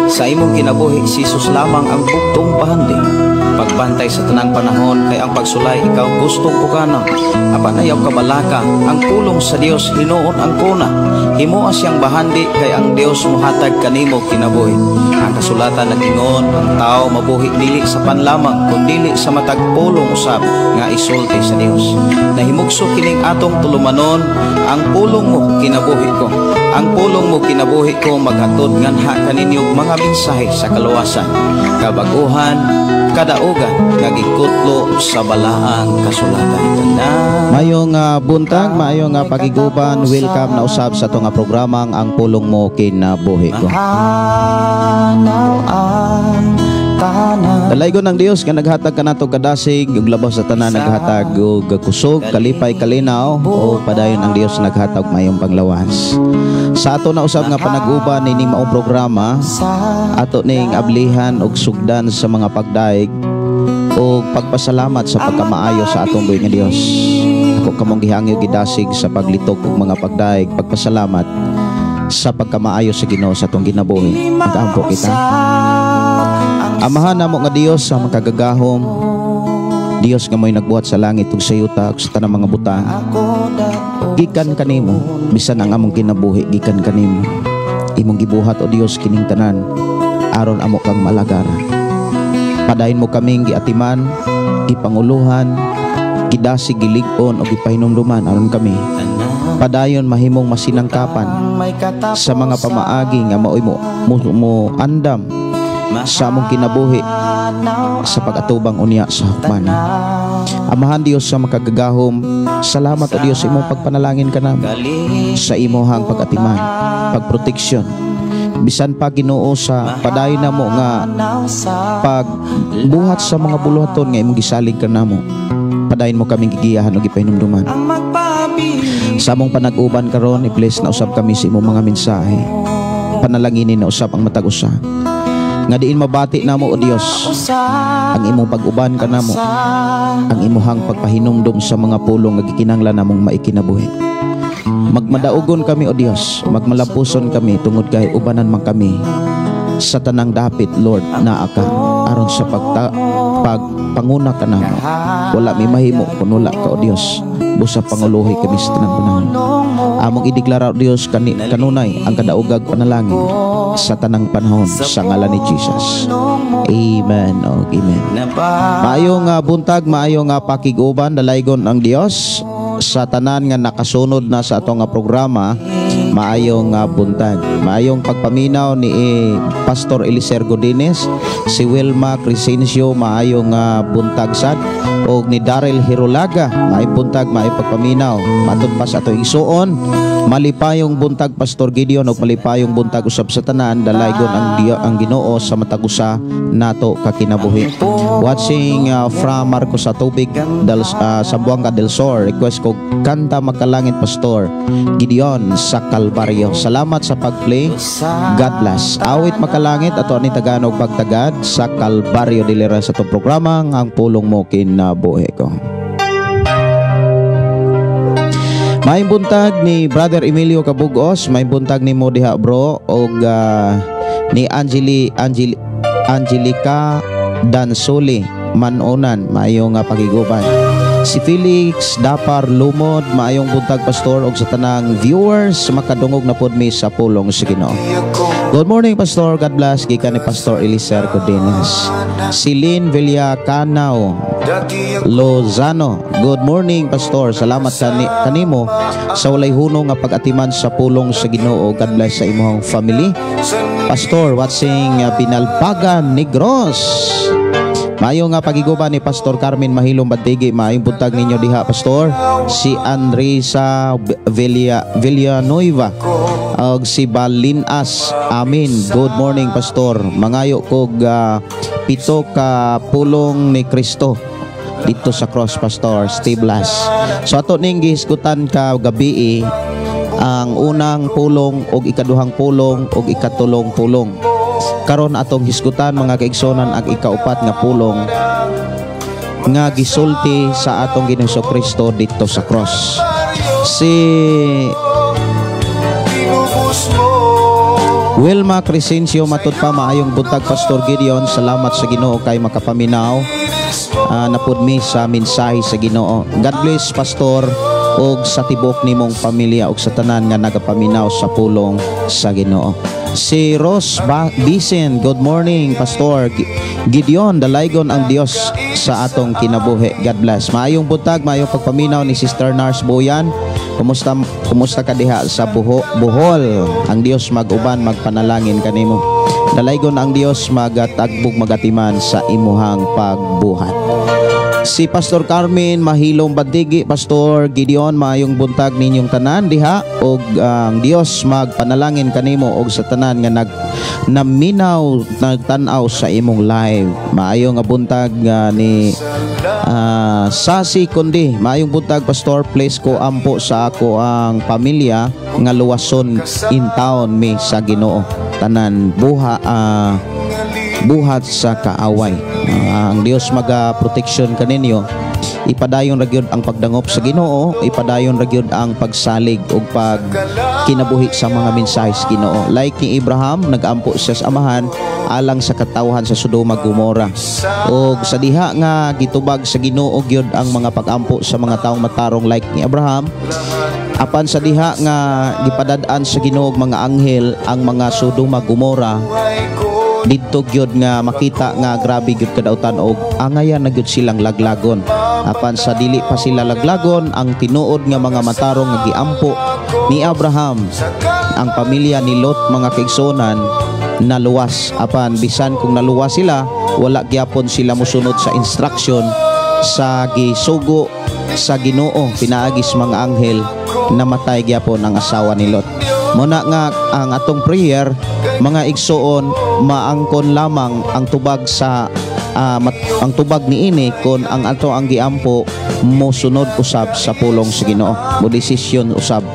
Sa imong kinabuhi, si Jesus lamang ang buktong bahandi. Pagbantay sa tanang panahon kay ang pagsulay ikaw gustong pugana. Apan ayaw kabalaka, ang pulong sa Dios hinuon ang kuna. Himoa siyang bahandi kay ang Dios mohatag kanimo kinabuhi. Ang kasulatan nag-ingon, ang tao mabuhi dili sa pan lamang kun dili sa matag pulong usab nga isulti sa Dios. Nahimugso kining atong tulumanon, ang pulong mo kinabuhi ko. Ang pulong mo kinabuhi ko maghatod nganha kaninyo mga mensahe sa kaluwasan, kabaguhan, kadaugan nga gikutlo sa balaang kasulatan. Tanan. Maayong buntag, maayong pakiguban, welcome na usab sa atong programang Ang Pulong Mo Kinabuhi Ko. Mahanaw ang tanan. Dalaygon ng Dios nga naghatag kanato kadasig ug labaw sa tanan naghatag og kusog, kalipay, kalinaw o padayon ang Dios naghatag mayong panglawas. Sa ato na usab nga panag-uban nining maong programa, ato ning ablihan og sugdan sa mga pagdaig o pagpasalamat sa pagkamaayo sa atong buhi nga Dios. Ako kamong gihangyo, gidasig sa paglitok og mga pagdaig, pagpasalamat sa pagkamaayo sa Ginoo sa atong kinabuhi. Mag-ampo kita. Amahan namo nga Dios sa makagagahom, Dios nga mo'y nagbuhat sa langit ug sa yuta ug sa tanang mga butang. Gikan kanimo bisan ang among kinabuhi, gikan kanimo. Imong gibuhat, o Dios, kining tanan aron amo kang malagara. Padayon mo kaming giatiman, gipanguluhan, gidasig, gilig-on o gipahinumduman aron kami padayon mahimong masinangkapan sa mga pamaagi nga maoy mo andam sa among kinabuhi sa pag-atubang unya sa hukman. Amahan Dios sa makagagahom, salamat, o Dios, sa imong pagpanalangin kanamo, sa imohang pag-atiman, pagproteksyon. Bisan pa, Ginoo, sa padayon namo nga pagbuhat sa mga buluhaton nga imong gisalig kanamo. Padayon mo kaming gigiyahan o gipahinumduman. Sa among panag-uban karon, i-bless na usab kami sa imong mga mensahe. Panalanginin na usab ang matag usa. Nga diin mabati namo, o Dios, ang imong pag-uban kanamo, ang imuhang pagpahinumdum sa mga pulong nga gikinahanglan namong maikinabuhi. Magmadaugon kami, o Dios, magmalampuson kami tungod kay ubanan man kami sa tanang dapit, Lord, naa ka aron sa pagpanguna kanamo. Wala mi mahimo kun wala ka, o Dios. Busa panguluhi kami sa tanang panahon. Among ideklara, o Dios, kanunay ang kadaogag panalangin sa tanang panahon sa ngalan ni Jesus. Amen. O amen. Maayong buntag, maayong pakiguban, dalaygon ang Dios sa tanan nga nakasunod na sa atong nga programa. Maayong buntag. Maayong pagpaminaw ni Pastor Eliser Godines, si Wilma Crescencio, maayong buntag sad og ni Daryl Hirolaga, maayong buntag, maayong pagpaminaw. Matud pa sa atong igsuon, malipayong buntag, Pastor Gideon, og malipayong buntag usab sa tanan. Dalaygon ang Ginoo sa matag usa nato kakinabuhi. Watching from Marcos sa Tubig del Zamboanga del Sur, request ko kanta Makalangit, Pastor Gideon, sa Kalbaryo. Salamat sa pag-play. God bless. Awit Makalangit ato ani Taganog pagtagad sa Kalbaryo dilira sa atong programa Ang Pulong Mo Kinabuhi Ko. May buntag ni Brother Emilio Cabugos, may buntag ni mo diha, bro, og ni Angeli Angeli Angelica Dansuli Manonan, maayong pakiguban. Si Felix Dapar Lumod, maayong buntag, Pastor, og sa tanang viewers, makadungog na pod mi sa pulong sa Ginoo. Good morning, Pastor, God bless, gikan ni Pastor Eliser Codenas. Si Lynn Villacanao Lozano, good morning, Pastor. Salamat kanimo sa walay hunong nga pag-atiman sa pulong sa Ginoo. God bless sa imong family. Pastor, watching Binalbagan, Negros. Maayo nga pagiguban ni Pastor Carmen Mahilom Badigi. Maayong buntag ninyo diha, Pastor. Si Andresa Villanueva og si Balinas. Amin. Good morning, Pastor. Mangayo kog pito ka pulong ni Kristo dito sa cross, Pastor. Stay blessed. So ato ning gihisgutan ka gabi ang unang pulong og ikaduhang pulong og ikatulong pulong. Karon atong hisgutan, mga kaigsonan, ang ikaupat nga pulong nga gisulti sa atong Ginoong Kristo dito sa cross. Si Wilma Crescencio matud pa, maayong buntag, Pastor Gideon. Salamat sa Ginoo kay makapaminaw napud mi sa mensahe sa Ginoo. God bless, Pastor, ug sa tibok nimong pamilya ug sa tanan nga nagapaminaw sa pulong sa Ginoo. Si Ros Bisen, good morning, Pastor Gideon, dalaygon ang Dios sa atong kinabuhi. God bless. Maayong buntag, maayong pagpaminaw ni Sister Nars Boyan. Kumusta kumusta ka diha sa Bohol? Ang Dios mag-uban, magpanalangin kanimo. Dalaygon ang Dios magatagbog, magatiman sa imuhang pagbuhat. Si Pastor Carmen Mahilom Bandigi, Pastor Gideon, maayong buntag ninyong tanan diha og ang Dios magpanalangin kanimo og sa tanan nga nag naminaw, nagtan-aw sa imong live. Maayo nga buntag ni Sasi Kundi. Maayong buntag, Pastor, please ko ampo sa ako ang pamilya nga luwason in town mi sa Ginoo. Tanan buhat sa kaaway. Ang Dios maga protection kaninyo. Ipadayon ra gyud ang pagdangop sa Ginoo, ipadayon ra gyud ang pagsalig ug pag kinabuhi sa mga mensahe sa Ginoo. Like ni Abraham, nagampo siya sa amahan alang sa katawhan sa Sodoma, Gomora. Og sa diha nga gitubag sa Ginoo gyud ang mga pagampo sa mga taong matarong like ni Abraham, apan sa diha nga gipadad-an sa Ginoo og mga anghel ang mga Sodoma, Gomora, didto gyud nga makita nga grabe gyud kadautan og angayan na gyud silang laglagon. Apan sa dili pa sila laglagon, ang tinuod nga mga matarong nga giampo ni Abraham, ang pamilya ni Lot, mga kaigsuonan, naluwas. Apan bisan kung naluwas sila, wala gyapon sila mosunod sa instruction sa gisugo sa Ginoo pinaagi sa mga anghel, namatay gyapon ang asawa ni Lot. Muna nga ang atong prayer, mga igsuon, maangkon lamang ang tubag sa ang tubag niini kon ang ato ang giampo mosunod usab sa pulong sa Ginoo, mo desisyon usab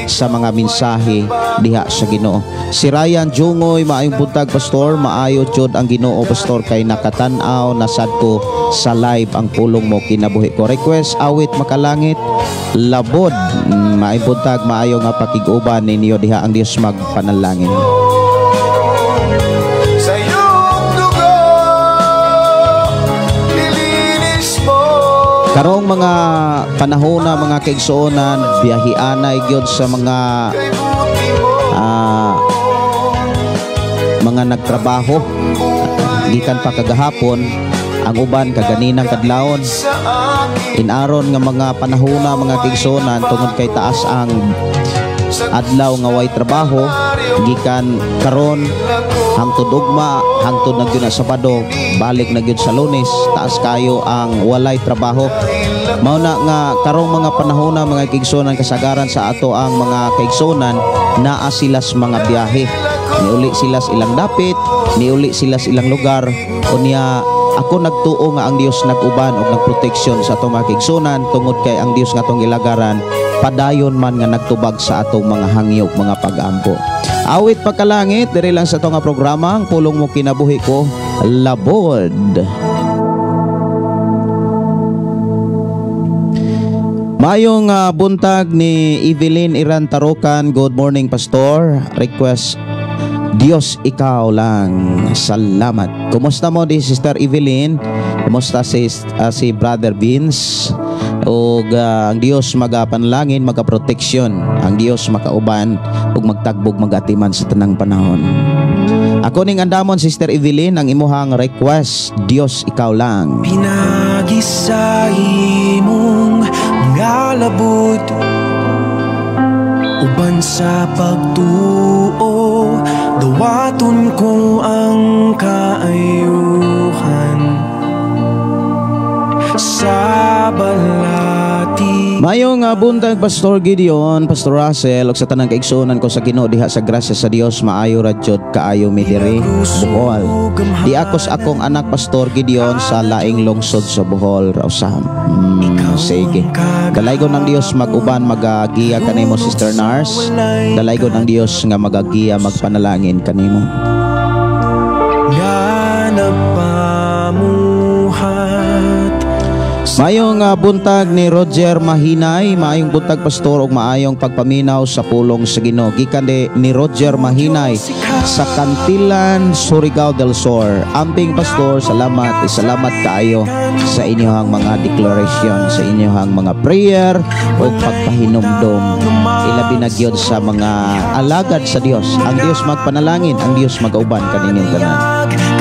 sa mga mensahe diha sa Ginoo. Si Ryan Jungoy, maayong buntag, Pastor, maayo jud ang Ginoo, Pastor, kay nakatan-aw nasad ko sa live ang pulong mo kinabuhi ko. Request awit Makalangit, Labod. Maayong buntag, maayo nga pakig-uban ninyo diha, ang Dios magpanalangin. Sa iyong dugo, nilinis mo. Karong mga panahon na, mga kaigsuonan, biyahianay gyud sa mga Kay buti mo. Mga nagtrabaho gikan pa kagahapon, ang uban kaganinang kadlawon. Sa akin Inaron nga mga panahona, mga kaigsuonan, tungod kay taas ang adlaw nga way trabaho gikan karon hangtod ugma, hangtod na gyud na Sabado, balik na gyud sa Lunes, taas kayo ang walay trabaho. Mao na nga karong mga panahona, mga kaigsuonan, kasagaran sa ato ang mga kaigsuonan naa sila sa mga biyahe, niuli sila sa ilang dapit, niuli sila sa ilang lugar. Unya ako nagtuo nga ang Dios nag-uban og nagproteksyon sa atong mga kaigsuonan tungod kay ang Dios nga atong gilagaran padayon man nga nagtubag sa atong mga hangyo, mga pag-ampo. Awit Pagkalangit, diri lang sa atong nga programa, Ang Pulong Mo Kinabuhi Ko, Labod. Mayong buntag ni Evelyn Iran Tarukan. Good morning, Pastor. Request Diyos Ikaw Lang. Salamat. Kumusta mo di, Sister Evelyn? Kumusta si Brother Vince? Og ang Dios magapanalangin, magaproteksyon. Ang Dios makauban ug magtagbog, magatiman sa tanang panahon. Ako ning andamon, Sister Evelyn, ang imuhang request, Diyos Ikaw Lang. Pinagi sa imong mga labot, uban sa pagtuo, dawaton ko ang kaayuhan sa balati. Mayong buntag, Pastor Gideon, Pastor Russell ug sa tanang kaigsuonan ko sa Ginoo diha sa grasya sa Dios, maayo ra jud kaayo mi diri Bohol. Di ako sa akong anak, Pastor Gideon, sa laing lungsod sa Bohol ra usab. Sige. Dalaygon ng Dios mag-uban, magagiya kanimo, Sister Nars. Dalaygon ng Dios nga magagiya, magpanalangin kanimo. Nga nagpamuhat. Maayong buntag ni Roger Mahinay, maayong buntag, Pastor, ug maayong pagpaminaw sa pulong sa Ginoo. Gikan ni Roger Mahinay sa Cantilan, Surigao del Sur. Amping, Pastor, salamat, salamat kaayo sa inyong mga declaration, sa inyong mga prayer ug pagpahinumdom. Ilabi na gyud sa mga alagad sa Dios. Ang Dios magpanalangin, ang Dios magauban kaninyong tanan.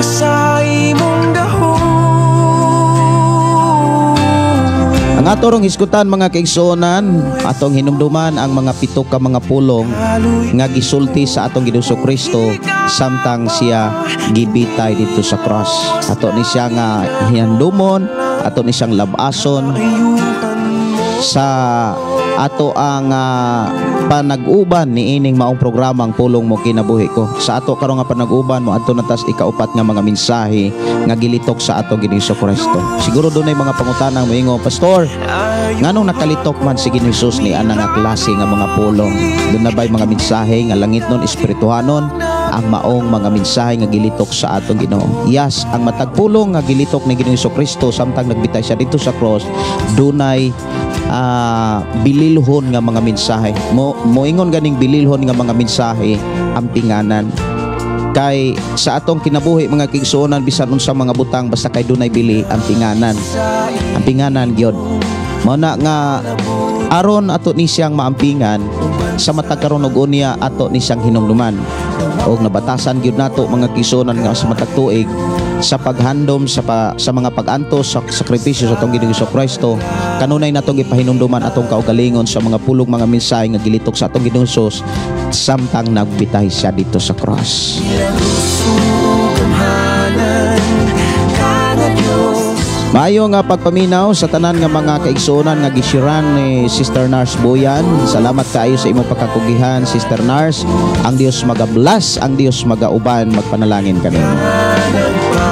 Sa imong gahom. Ang atorong hisgutan, mga kaigsuonan, atong hinumduman ang mga pito ka mga pulong nga gisulti sa atong Ginoong Kristo samtang siya gibitay dito sa cross. Ato ni siya nga hinumdumon, ato ni siyang labason sa ato ang panag-uban ni ining maong programang Pulong Mo Kinabuhi Ko. Sa ato karon nga panag-uban, mo adto na tas ikaupat nga mga mensahe nga gilitok sa atong Ginoong Kristo. Siguro dunay mga pangutanang moingon, "Pastor, nganong nakalitok man si Ginoong Hesus ni ana nga klase nga mga pulong? Duna ba'y mga mensahe nga langitnon, espirituhanon ang maong mga mensahe nga gilitok sa atong Ginoo?" Yes, ang matag pulong nga gilitok ni Ginoong Kristo samtang nagbitay siya dito sa cross, dunay bililhon nga mga mensahe. Mo moingon ganing bililhon nga mga mensahe, ampinganan. Kay sa atong kinabuhi, mga kaigsuonan, bisan unsa mga butang, basta kay dunay bili, ampinganan. Ampinganan gyud. Mao na nga aron ato ni siyang maampingan sa matag karon ug unya, ato ni siyang hinumduman. Og nabatasan gyud nato, mga kaigsuonan, nga sa matag tuig sa paghandom sa mga pag-antos sa sakripisyo sa atong Ginoong Kristo, kanunay natong ipahinumduman atong kaugalingon sa mga pulong, mga mensahe nga gilitok sa atong Ginoong Hesus samtang nagbitay siya dito sa cross. Gamhanan ka nga Diyos. Maayo nga pagpaminaw sa tanan nga mga kaigsuonan nga gisiran ni Sister Nars Boyan. Salamat kaayo sa imong pagkakugihan, Sister Nars. Ang Dios maga-bless, ang Dios magauban, magpanalangin kanimo.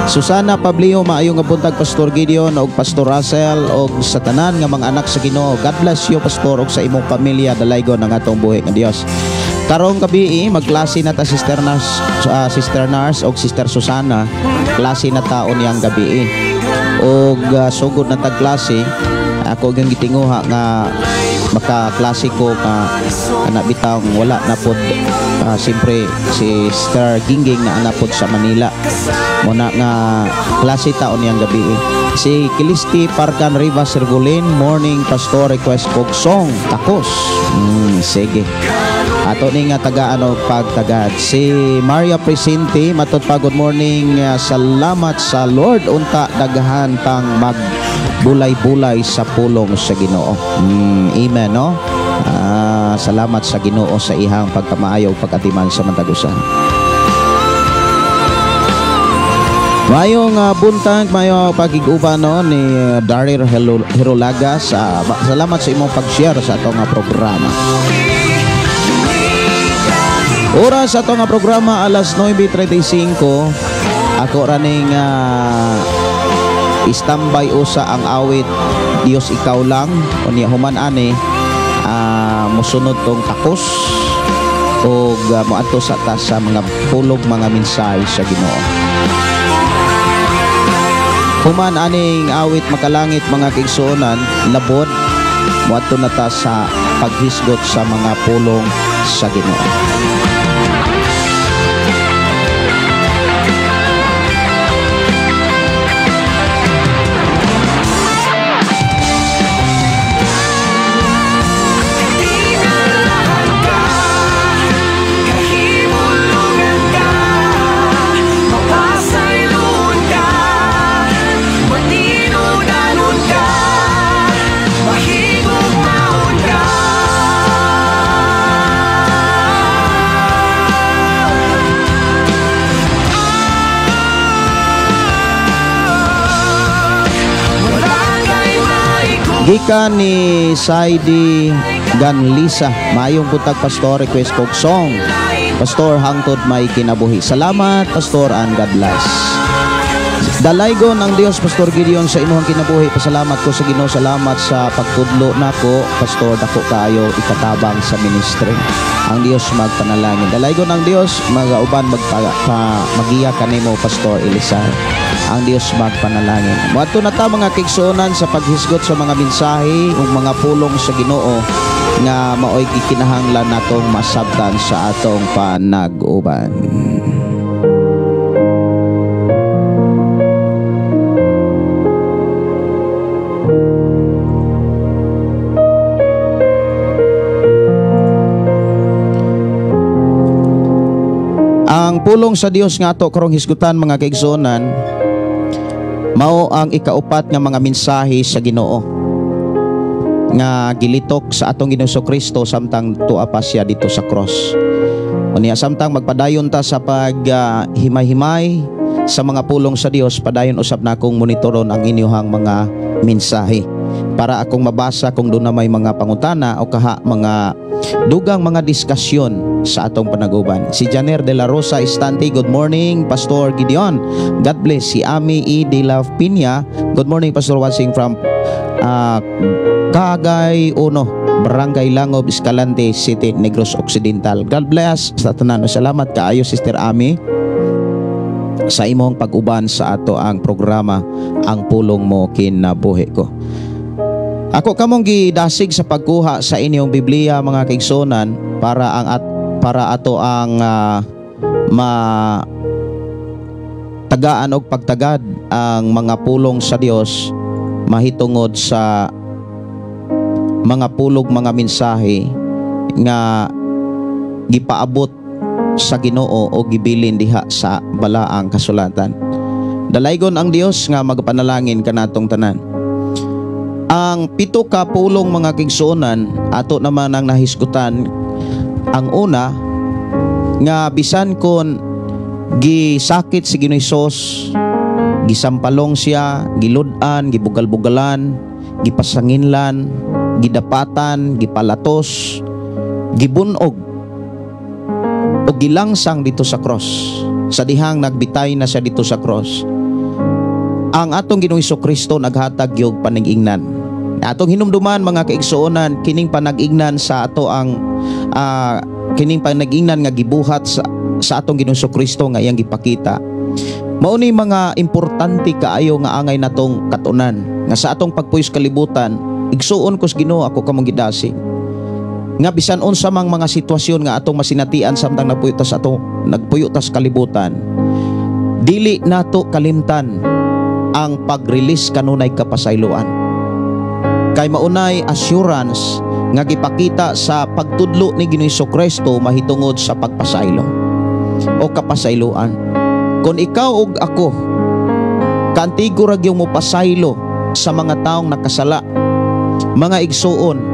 Susana Pablio, maayo nga buntag, Pastor Gideon ug Pastor Russell ug sa tanan nga mga anak sa Ginoo. God bless you, Pastor, ug sa imong pamilya. Dalaygon ang atong buhi nga Dios. Karong gabi, magklase na ta, Sister Nars, Sister Nars ug Sister Susana. Klase na ta unyang gabi. Og sugod na tag klase, ako gyud gitinguha nga makaklase ko nga ana bitaw wala na pod, siyempre si Sister Gingging na ana pod sa Manila. Mao na nga klase ta unyang gabi. Si Kilisti Parkan Rivas Sergulin, "Morning, Pastor, request kog song Takos." Sige. Ato ni nga tagaan og pagtagad. Si Maria Presente, matod pa, "Good morning, salamat sa Lord, unta daghan tang magbulay-bulay sa pulong sa Ginoo." Amen, no? Salamat sa Ginoo sa ihang pagkamaayo ug pag-atiman sa matag usa. Mayong buntag, mayo pagig-uban, no, ni Daryl Herolagas. Salamat sa imong pag-share sa atong programa. Oras sa atong programa alas 9:35. Ako raning istambay usa ang awit Diyos Ikaw Lang. Unya human ani, mosunod tong Takos og moadto sa ta sa mga pulog, mga mensahe sa Ginoo. Human aning awit Makalangit, mga kaigsuonan, labod, moadto na ta sa paghisgot sa mga pulong sa Ginoo. Katinalahan ka, kahimulungan ka, mapasayloon ka, matinudanon ka, mahigugmaon ka. Wala kay maikot. Gikan ni Saidi Ganlisa, "Maayong buntag, Pastor, request kog song Pastor, Hangtod May Kinabuhi." Salamat, Pastor, and God bless. Dalaygon ang Dios, Pastor Gideon, sa imuhang kinabuhi. Pasalamat ko sa Ginoo, salamat sa pagtudlo nako, Pastor, dako kaayo ikatabang sa ministry. Ang Dios magpanalangin. Dalaygon ang Dios, magauban magiya kanimo, Pastor Elisar. Ang Dios magpanalangin. Moadto na ta, mga kaigsuonan, sa paghisgot sa mga mensahe ug mga pulong sa Ginoo nga maoy gikinahanglan natong masabtan sa atong panag-uban. Ang pulong sa Dios nga ato karong hisgutan, mga kaigsuonan, mao ang ikaupat nga mga mensahe sa Ginoo nga gilitok sa atong Ginoong Kristo samtang tua pa siya dito sa cross. Unya samtang magpadayon ta sa pag himay-himay sa mga pulong sa Dios, padayon usab nakong monitoron ang inyong mga mensahe para akong mabasa kung doon na may mga pangutana o kaha mga dugang mga diskusyon sa atong panaguban. Si Janer de la Rosa Estante, good morning Pastor Gideon. God bless. Si Ami E. de la Piña, good morning Pastor, watching from Cagay Uno, Barangay Langob, Escalante City, Negros Occidental. God bless sa tanan. Salamat kaayo, Sister Ami, sa imong pag-uban sa ato ang programa Ang Pulong Mo Kinabuhi Ko. Ako kamong gidasig sa pagkuha sa inyong Biblia, mga kaigsuonan, para ato ang ma tagaan og pagtagad ang mga pulong sa Dios mahitungod sa mga pulog, mga mensahe nga gipaabot sa Ginoo o gibilin diha sa balaang kasulatan. Dalaygon ang Dios nga magpanalangin kanatong tanan. Ang 7 ka pulong, mga kaigsuonan, ato naman ang nahisgutan. Ang una nga bisan kon gisakit si Ginoong Hesus, gisampalong siya, gilud-an, gibugal-bugalan, gipasanginlan, gidapatan, gipalatos, gibunog o gilangsang dito sa cross. Sa dihang nagbitay na siya dito sa cross, ang atong Ginoong Hesukristo naghatag yung panag-ingnan. Atong hinumduman, mga kaigsuonan, kining panag-ingnan sa ato ang kining panag-ingnan nga gibuhat sa atong Ginoong Hesukristo nga iyang gipakita. Mao ni mga importante kaayo nga angay natong katunan nga sa atong pagpuyos kalibutan, igsuon ko sa Ginoo, ako kamong gidasi nga bisan unsa mang mga sitwasyon nga atong masinatian samtang nagpuyo tas atong nagpuyo tas kalibutan, dili nato kalimtan ang pag-release kanunay kapasayloan. Kay maunay assurance nga gipakita sa pagtudlo ni Ginoong Hesukristo mahitungod sa pagpasaylo o kapasayloan. Kung ikaw ug ako kaantigo ra gyud mopasaylo sa mga taong nakasala, mga igsuon,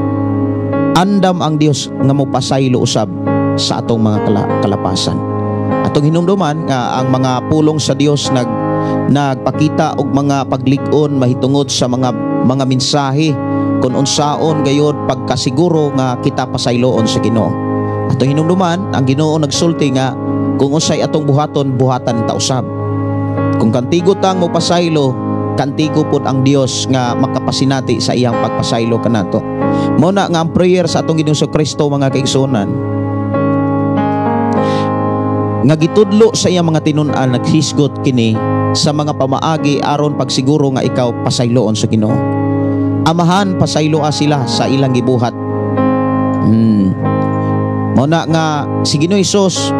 andam ang Dios nga mopasaylo usab sa atong mga kalapasan. Atong hinumduman nga ang mga pulong sa Dios nagpakita og mga paglig-on mahitungod sa mga mensahe kung unsaon gayod pagkasiguro nga kita pasayloon sa Ginoo. Atong hinumduman ang Ginoo nagsulti nga kung unsay atong buhaton, buhatan ta usab. Kung kantigo tang mopasaylo, kantigo pod ang Dios nga makapasinati sa iyang pagpasaylo kanato. Mao na nga ang prayer sa atong Ginoong Kristo, mga kaigsuonan, nga gitudlo sa iyang mga tinun-an, naghisgot kini sa mga pamaagi aron pagsiguro nga ikaw pasayloon sa Ginoo. Amahan, pasayloa sila sa ilang gibuhat. Mao na nga si Ginoong Hesus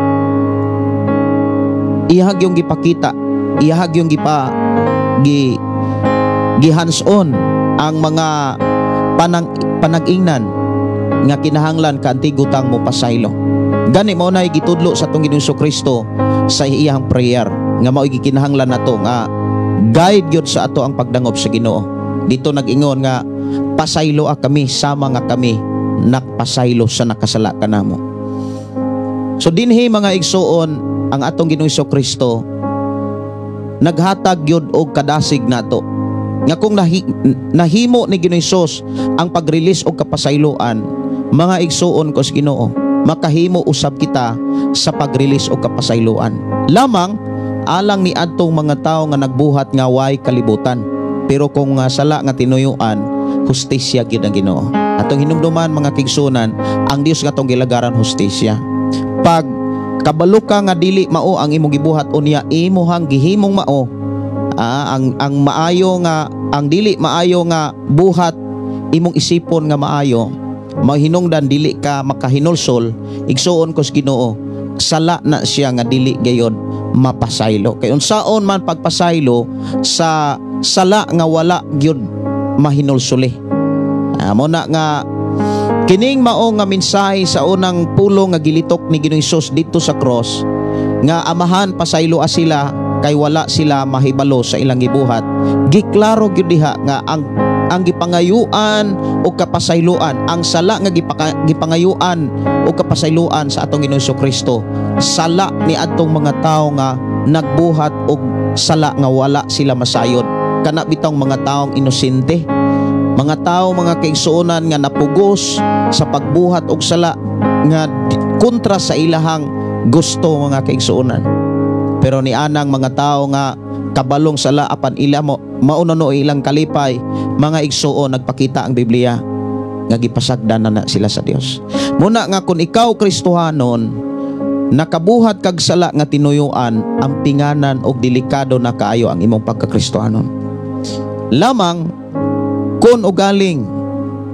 iyahag yung gipakita, iyahag yung gi hands-on ang mga panag-ingnan nga kinahanglan kaantigutang mo pasaylo. Gani mao na gitudlo sa atong Ginoong Kristo sa iyang prayer nga mao gikinahanglan nato nga guide gyud sa ato ang pagdangop sa Ginoo. Dito nag-ingon nga pasaylo a kami sama nga kami nakpasaylo sa nakasala kanamo. So dinhi, mga igsuon, ang atong Ginoong Kristo naghatag gyud og kadasig nato nga kung nahimo ni Ginoong Hesus ang pag-release og kapasayloan, mga igsuon ko sa Ginoo, makahimo usab kita sa pag-release og kapasayloan. Lamang alang ni adtong mga tawo nga nagbuhat nga way kalibutan. Pero kung sala nga tinuyuan, hustisya gyud ang Ginoo. Atong hinumduman, mga kaigsuonan, ang Dios nga atong gilagaran, hustisya. Pag kabalo ka nga dili mao ang imong gibuhat, unya imuhang gihimong mao, ang maayo nga, ang dili maayo nga buhat imong isipon nga maayo, mahinungdan dili ka makahinulsol, igsuon ko sa Ginoo, sala na siya nga dili gayod mapasaylo, kay unsaon man pagpasaylo sa sala nga wala gyud mahinulsuli. Mo na nga kining mao nga mensahe sa unang pulong nga gilitok ni Ginoong Hesus didto sa cross nga "Amahan, pasayloa sila kay wala sila mahibalo sa ilang gibuhat." Giklaro gyud diha nga ang gipangayuan o kapasayloan, ang sala nga gipangayuan o kapasayloan sa atong Ginoong Kristo, sala ni atong mga tawo nga nagbuhat og sala nga wala sila masayod, kana bitong mga taong inosente, mga tao, mga kaigsuonan, nga napugos sa pagbuhat og sala nga kontra sa ilahang gusto, mga kaigsuonan. Pero ni anang mga tao nga kabalong sala apan ila mo mauna no ilang kalipay, mga igsuon, nagpakita ang Biblia nga gipasagdan na, na sila sa Dios. Muna nga kung ikaw Kristohanon, nakabuhat kag sala nga tinuyuan, ang pinganan og delikado na kaayo ang imong pagkakristohanon. Lamang kung ugaling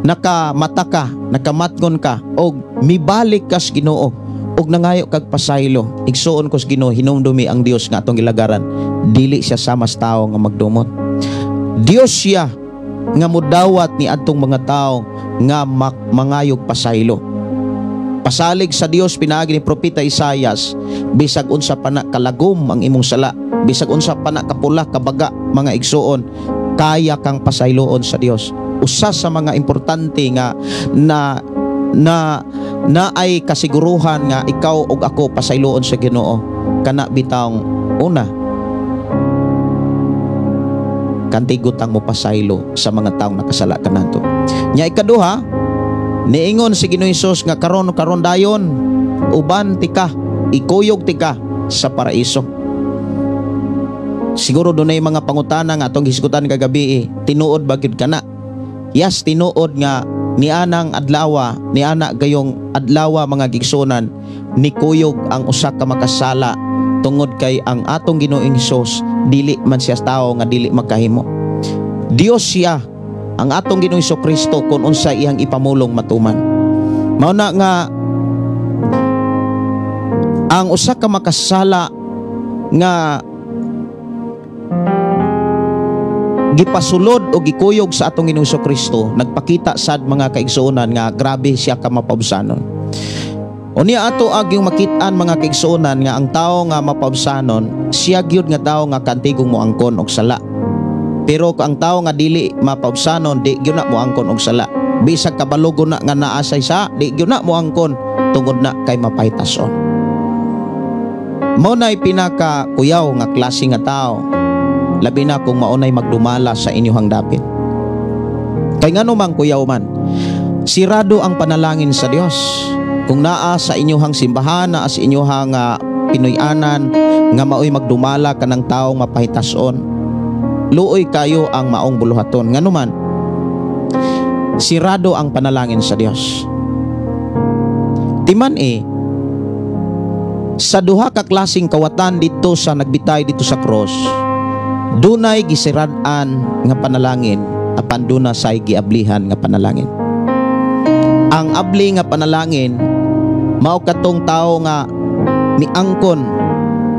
nakamata ka, nakamatngon ka og mibalik kas Ginoo og nangayo kag pasaylo, igsuon ko sa Ginoo, hinumdumi ang Dios nga atong gilagaran, dili siya sama sa tao nga magdumot. Dios siya nga mudawat ni adtong mga tao nga mangayog pasaylo. Pasalig sa Dios pinaagi ni Propeta Isayas, bisag unsa pa na kalagom ang imong sala, bisag unsa pa na kapula, kabaga, mga igsuon, kaya kang pasayloon sa Dios. Usa sa mga importante nga na na na ay kasiguruhan nga ikaw ug ako pasayloon sa Ginoo, kana bitawng una, kaantigo tang mo pasaylo sa mga taong nakasala kanato. Nya ikaduha, niingon si Ginoong Hesus nga karon karon dayon uban tika, ikuyog tika sa paraiso. Siguro dunay mga pangutana nga atong hisgutan kagabi eh, tinuod ba gyud kana? Yes, tinuod nga nianang adlawa, niana gayong adlawa, mga gigsunan, nikuyog ang usa ka makasala tungod kay ang atong Ginoong Hesus, dili man siya tao nga dili makahimo. Dios siya ang atong Ginoong Hesus Kristo, kung unsa iyang ipamulong, matuman. Mao na nga ang usa ka makasala nga gipasulod o gikuyog sa atong Ginoong Hesus Kristo, nagpakita sad, mga kaigsuonan, nga grabe siya ka mapaubsanon. Unya ato agyong makit-an, mga kaigsuonan, nga ang tao nga mapaubsanon, siya gyud nga tao nga kantigong moangkon og sala. Pero ang tao nga dili mapaubsanon, di gyud na moangkon og sala. Bisag kabalo na nga naa say sa, di gyud na moangkon tungod na kay mapahitason. Mao na'y pinaka kuyaw nga klase nga tao, labi na kung maunay magdumala sa inyong dapit. Kay ngano mang kuyaw man, sirado ang panalangin sa Dios. Kung naa sa inyong simbahan, naa sa inyong Pinoy-anan nga maoy magdumala kanang taong mapahitason, luoy kayo ang maong buluhaton. Ngano man, sirado ang panalangin sa Dios. Timan eh, sa duha ka klaseng kawatan dito sa nagbitay dito sa cross, dunay gisirad-an nga panalangin apan duna say giablihan nga panalangin. Ang abli nga panalangin mao katong tao nga miangkon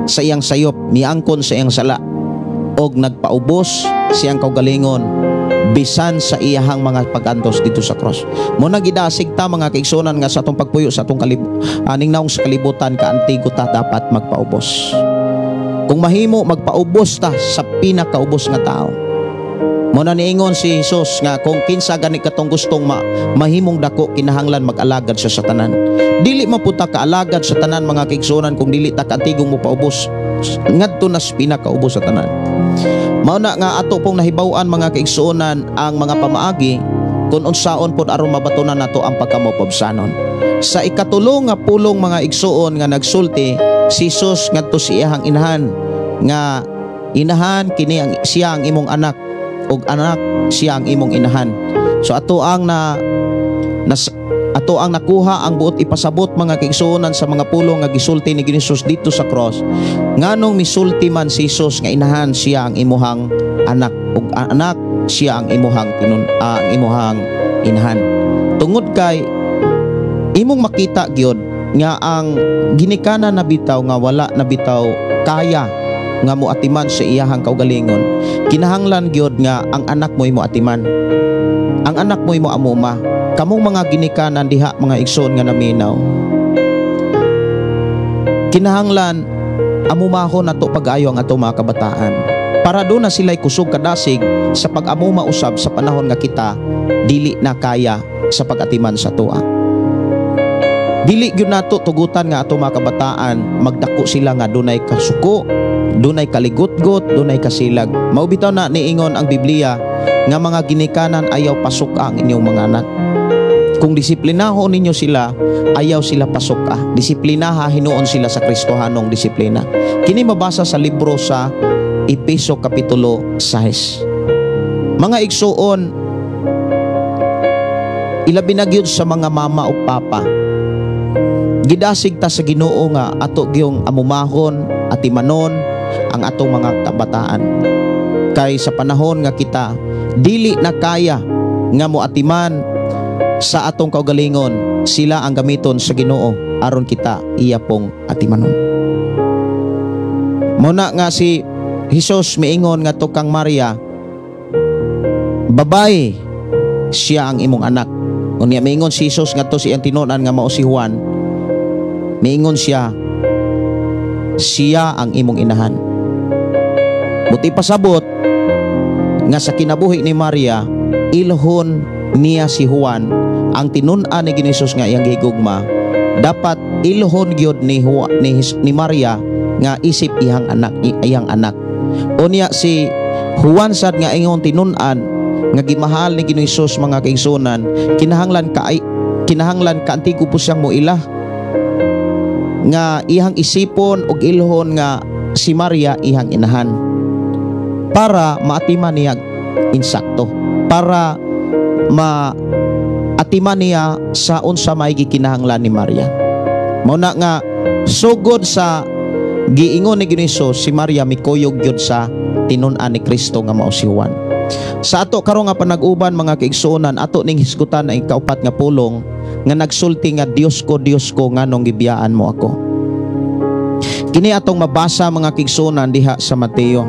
sa iyang sayop, miangkon sa iyang sala og nagpaubos siyang kaugalingon bisan sa iyahang mga pag-antos dito sa cross. Mo na gidasig ta, mga kaigsunan, nga sa atong pagpuyo sa atong aning naong sa kalibutan, kaantigo ta dapat magpaubos. Kung mahimo, magpaubos ta sa pinakaubos nga tao. Mo na niingon si Jesus nga kung kinsa gani katong gustong mahimong dako, kinahanglan mag-alagad siya sa tanan. Dili maputa kaalagad sa tanan, mga kaigsunan, kung dili ta kaantigong mo paubos ngadto na sa pinakaubos sa tanan. Mao na nga ato pong nahibaw-an, mga kaigsuonan, ang mga pamaagi kung unsaon pod aron mabatunan nato ang pagkamopobsanon. Sa ikatulo nga pulong, mga igsuon, nga nagsulti si Jesus ngadto sa iyahang inahan. nga inahan kini ang siya ang imong anak ug anak siya ang imong inahan. So ato ang nakuha ang buot ipasabot, mga kaigsuonan, sa mga pulong nga gisulti ni Jesus dito sa cross. Nganong misulti man si Jesus nga inahan siya ang imuhang anak ug anak siya ang imuhang ang imuhang inahan? Tungod kay imong makita gyud nga ang ginikanan na bitaw nga wala na bitaw kaya nga moatiman sa iyahang kaugalingon, kinahanglan gyud nga ang anak mo imo atiman, ang anak mo imo amuma. Kamong mga ginikanan diha, mga igsoon nga naminaw, kinahanglan amumahon nato pag-ayo ang ato mga kabataan para duna sila'y kusog kadasig sa pag-amuma usab sa panahon nga kita dili na kaya sa pag-atiman sa atoa. Dili gyud nato tugutan nga ato mga kabataan magdako sila nga dunay kasuko, dunay kaligutgot, dunay kasilag. Mao bitaw na niingon ang Biblia nga mga ginikanan, ayaw pasuk-a ang inyong mga anak. Kung disiplinahon ninyo sila, ayaw sila pasuk-a. Disiplinaha hinuon sila sa Kristohanong disiplina. Kini mabasa sa libro sa Epeso Kapitulo 6. Mga igsuon, ilabi na gyud sa mga mama o papa, gidasig ta sa Ginoo nga ato gyung amumahon, atimanon ang atong mga kabataan. Kay sa panahon nga kita dili na kaya nga moatiman sa atong kaugalingon, sila ang gamiton sa Ginoo aron kita iya pong atimanon. Muna nga si Jesus miingon nga kang Maria, "Babae, siya ang imong anak." Unya miingon si Jesus ngadto sa iyang tinunan nga mao si Juan, miingon siya, "Siya ang imong inahan." Buot ipasabot nga sa kinabuhi ni Maria, ilhon niya si Juan, ang tinun-an ni Ginoo nga iyang gihigugma. Dapat ilhon gyud ni Maria nga isip iyang anak, iyang anak. Unya si Juan sad nga ingon tinun-an nga gimahal ni Ginoo Hesus, mga kaigsuonan, kinahanglan kaantigo po siyang moila nga iyang isipon og ilhon nga si Maria iyang inahan para maatiman niya insakto, para maatiman niya sa unsa may gikinahanglan ni Maria. Mao na nga sugod sa giingon ni Ginoo Hesus, si Maria mikuyog gyud sa tinun-an ni Kristo nga mao si Juan. Sa ato karon nga panag-uban, mga kaigsuonan, ato ning hisgutan ang ikaupat nga pulong nga nagsulti nga, "Dios ko, Dios ko, nganong gibiyaan mo ako?" Kini atong mabasa, mga kaigsuonan, diha sa Mateo.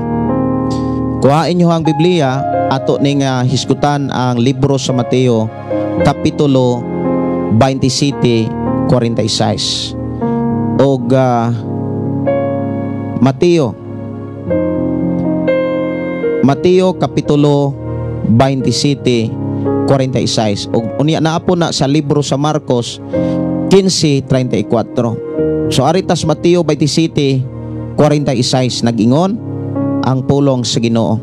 Kuhain niyo ang Biblia, ato ning hisgutan ang libro sa Mateo Kapitulo 27:46. Og Mateo Kapitulo 27:46 ug unya naa po na sa libro sa Marcos 15:34. So ari tas Mateo 27:46, nag-ingon ang pulong sa Ginoo.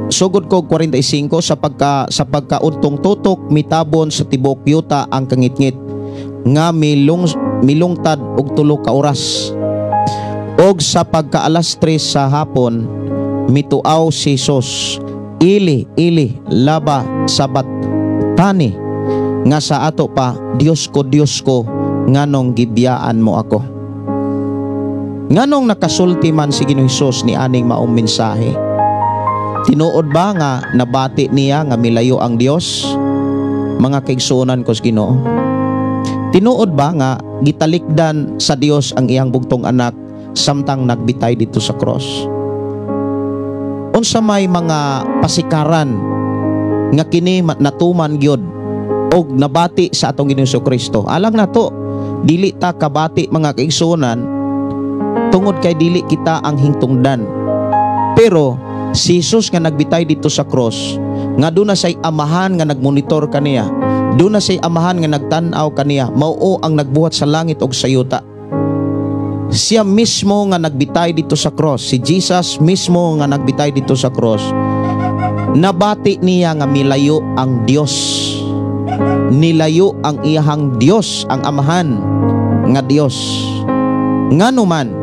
Sugod ko 45: Sa pagkaudtong tutok, mitabon sa tibuok yuta ang kangitngit nga milungtad og 3 ka oras. Og sa pagka alas 3 sa hapon, mituaw si Jesus, "Eli, Eli, lama sabaktani?" nga sa ato pa, "Dios ko, Dios ko, nganong gibiyaan mo ako?" Nganong nakasulti man si Ginoong Hesus ni aning maong mensahe? Tinuod ba nga nabati niya nga milayo ang Dios? Mga kaigsuonan ko sa Ginoo, tinuod ba nga gitalikdan sa Dios ang iyang bugtong anak samtang nagbitay dito sa cross? Unsa may mga pasikaran nga kini natuman gyud og nabati sa atong Ginoong Kristo? Alang nato, dili ta kabati, mga kaigsuonan, tungod kay dili kita ang hingtungdan. Pero si Jesus nga nagbitay dito sa cross, nga duna say amahan nga nagmonitor kaniya, duna say amahan nga nagtan-aw kaniya, mao ang nagbuhat sa langit ug sa yuta. Siya mismo nga nagbitay dito sa cross, si Jesus mismo nga nagbitay dito sa cross, nabati niya nga milayo ang Dios. Nilayo ang iyahang Dios, ang amahan nga Dios. Ngano man,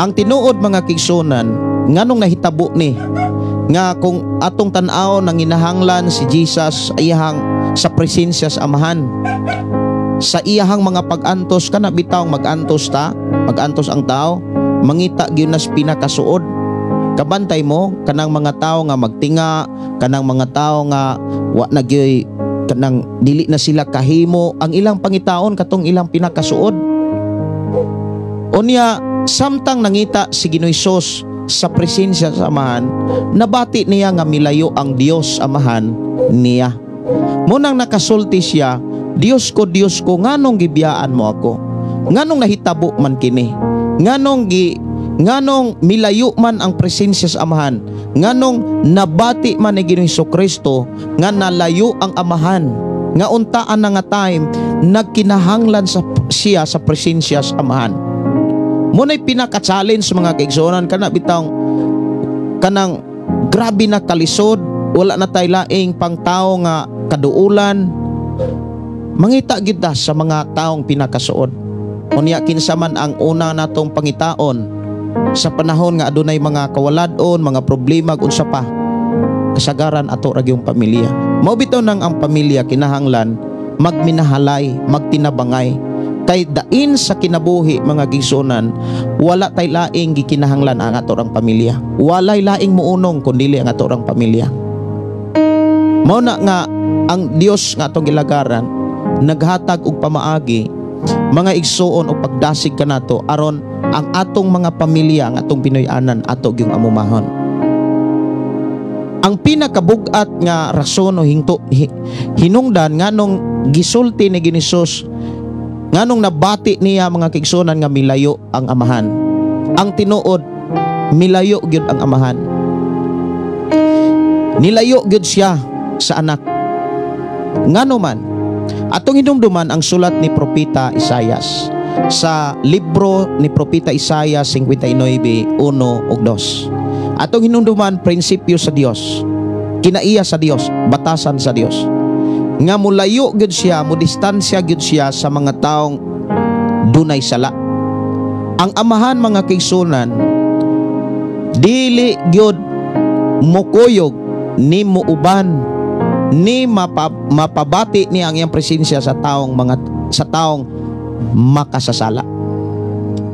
ang tinuod, mga kaigsuonan, nganong nahitabo ni nga kung atong tan-aw, nanginahanglan si Jesus iyahang sa presensya sa Amahan sa iyahang mga pag-antos? Kana bitaw mag-antos ta, mag-antos ang tao, mangita gyud nas pinakasuod. Kabantay mo kanang mga tao nga magtinga, kanang mga tao nga wa na gyud, kanang dili na sila kahimo, ang ilang pangitaon katong ilang pinakasuod. Unya samtang nangita si Ginoong Hesus sa presensya sa Amahan, nabati niya nga milayo ang Dios Amahan niya. Munang nakasulti siya, "Diyos ko, Diyos ko, nganong gibiyaan mo ako? Nganong nahitabo man kini? Nganong milayo man ang presensya sa Amahan? Nganong nabati man ni Ginoong Hesus Kristo nga nalayo ang Amahan?" Nga untaan na nga time nagkinahanglan sa siya sa presensya sa Amahan. Muna'y pinaka-challenge, mga kaigsuonan, kana bitawng kanang grabe na kalisod, wala na tay laing pangtao nga kaduulan, mangita gid ta sa mga taong pinakasuod. Unya kinsa man ang una natong pangitaon sa panahon nga adunay mga kawaladon, mga problema, unsa pa? Kasagaran ato ra gyung pamilya. Mao bitaw nang ang pamilya kinahanglan magminahalay, magtinabangay, kay dain sa kinabuhi, mga kaigsuonan, wala tay laing gikinahanglan ang ato rang pamilya. Walay laing muunong kun dili ang ato rang pamilya. Mao na nga ang Dios nga atong gilagaran naghatag og pamaagi, mga igsuon, og pagdasig kanato aron ang atong mga pamilya, ang atong Pinoy-anan, ato gyung amumahon. Ang pinakabugat nga rason o hinungdan nganong gisulti ni Ginoong Hesus, nganong nabati niya, mga kaigsuonan, nga milayo ang Amahan. Ang tinuod, milayo gyud ang Amahan. Nilayo gyud siya sa anak. Ngano man? Atong hinumduman ang sulat ni Propeta Isayas sa libro ni Propeta Isayas 59:1 ug 2. Atong hinumduman prinsipyo sa Dios. Kinaiya sa Dios, batasan sa Dios. Nga mulayo gyud siya, mo distansya gyud siya sa mga taong dunay sala. Ang Amahan, mga kaigsuonan, dili gyud mukuyog ni muuban ni mapabati niya ang iyang presensya sa taong makasasala.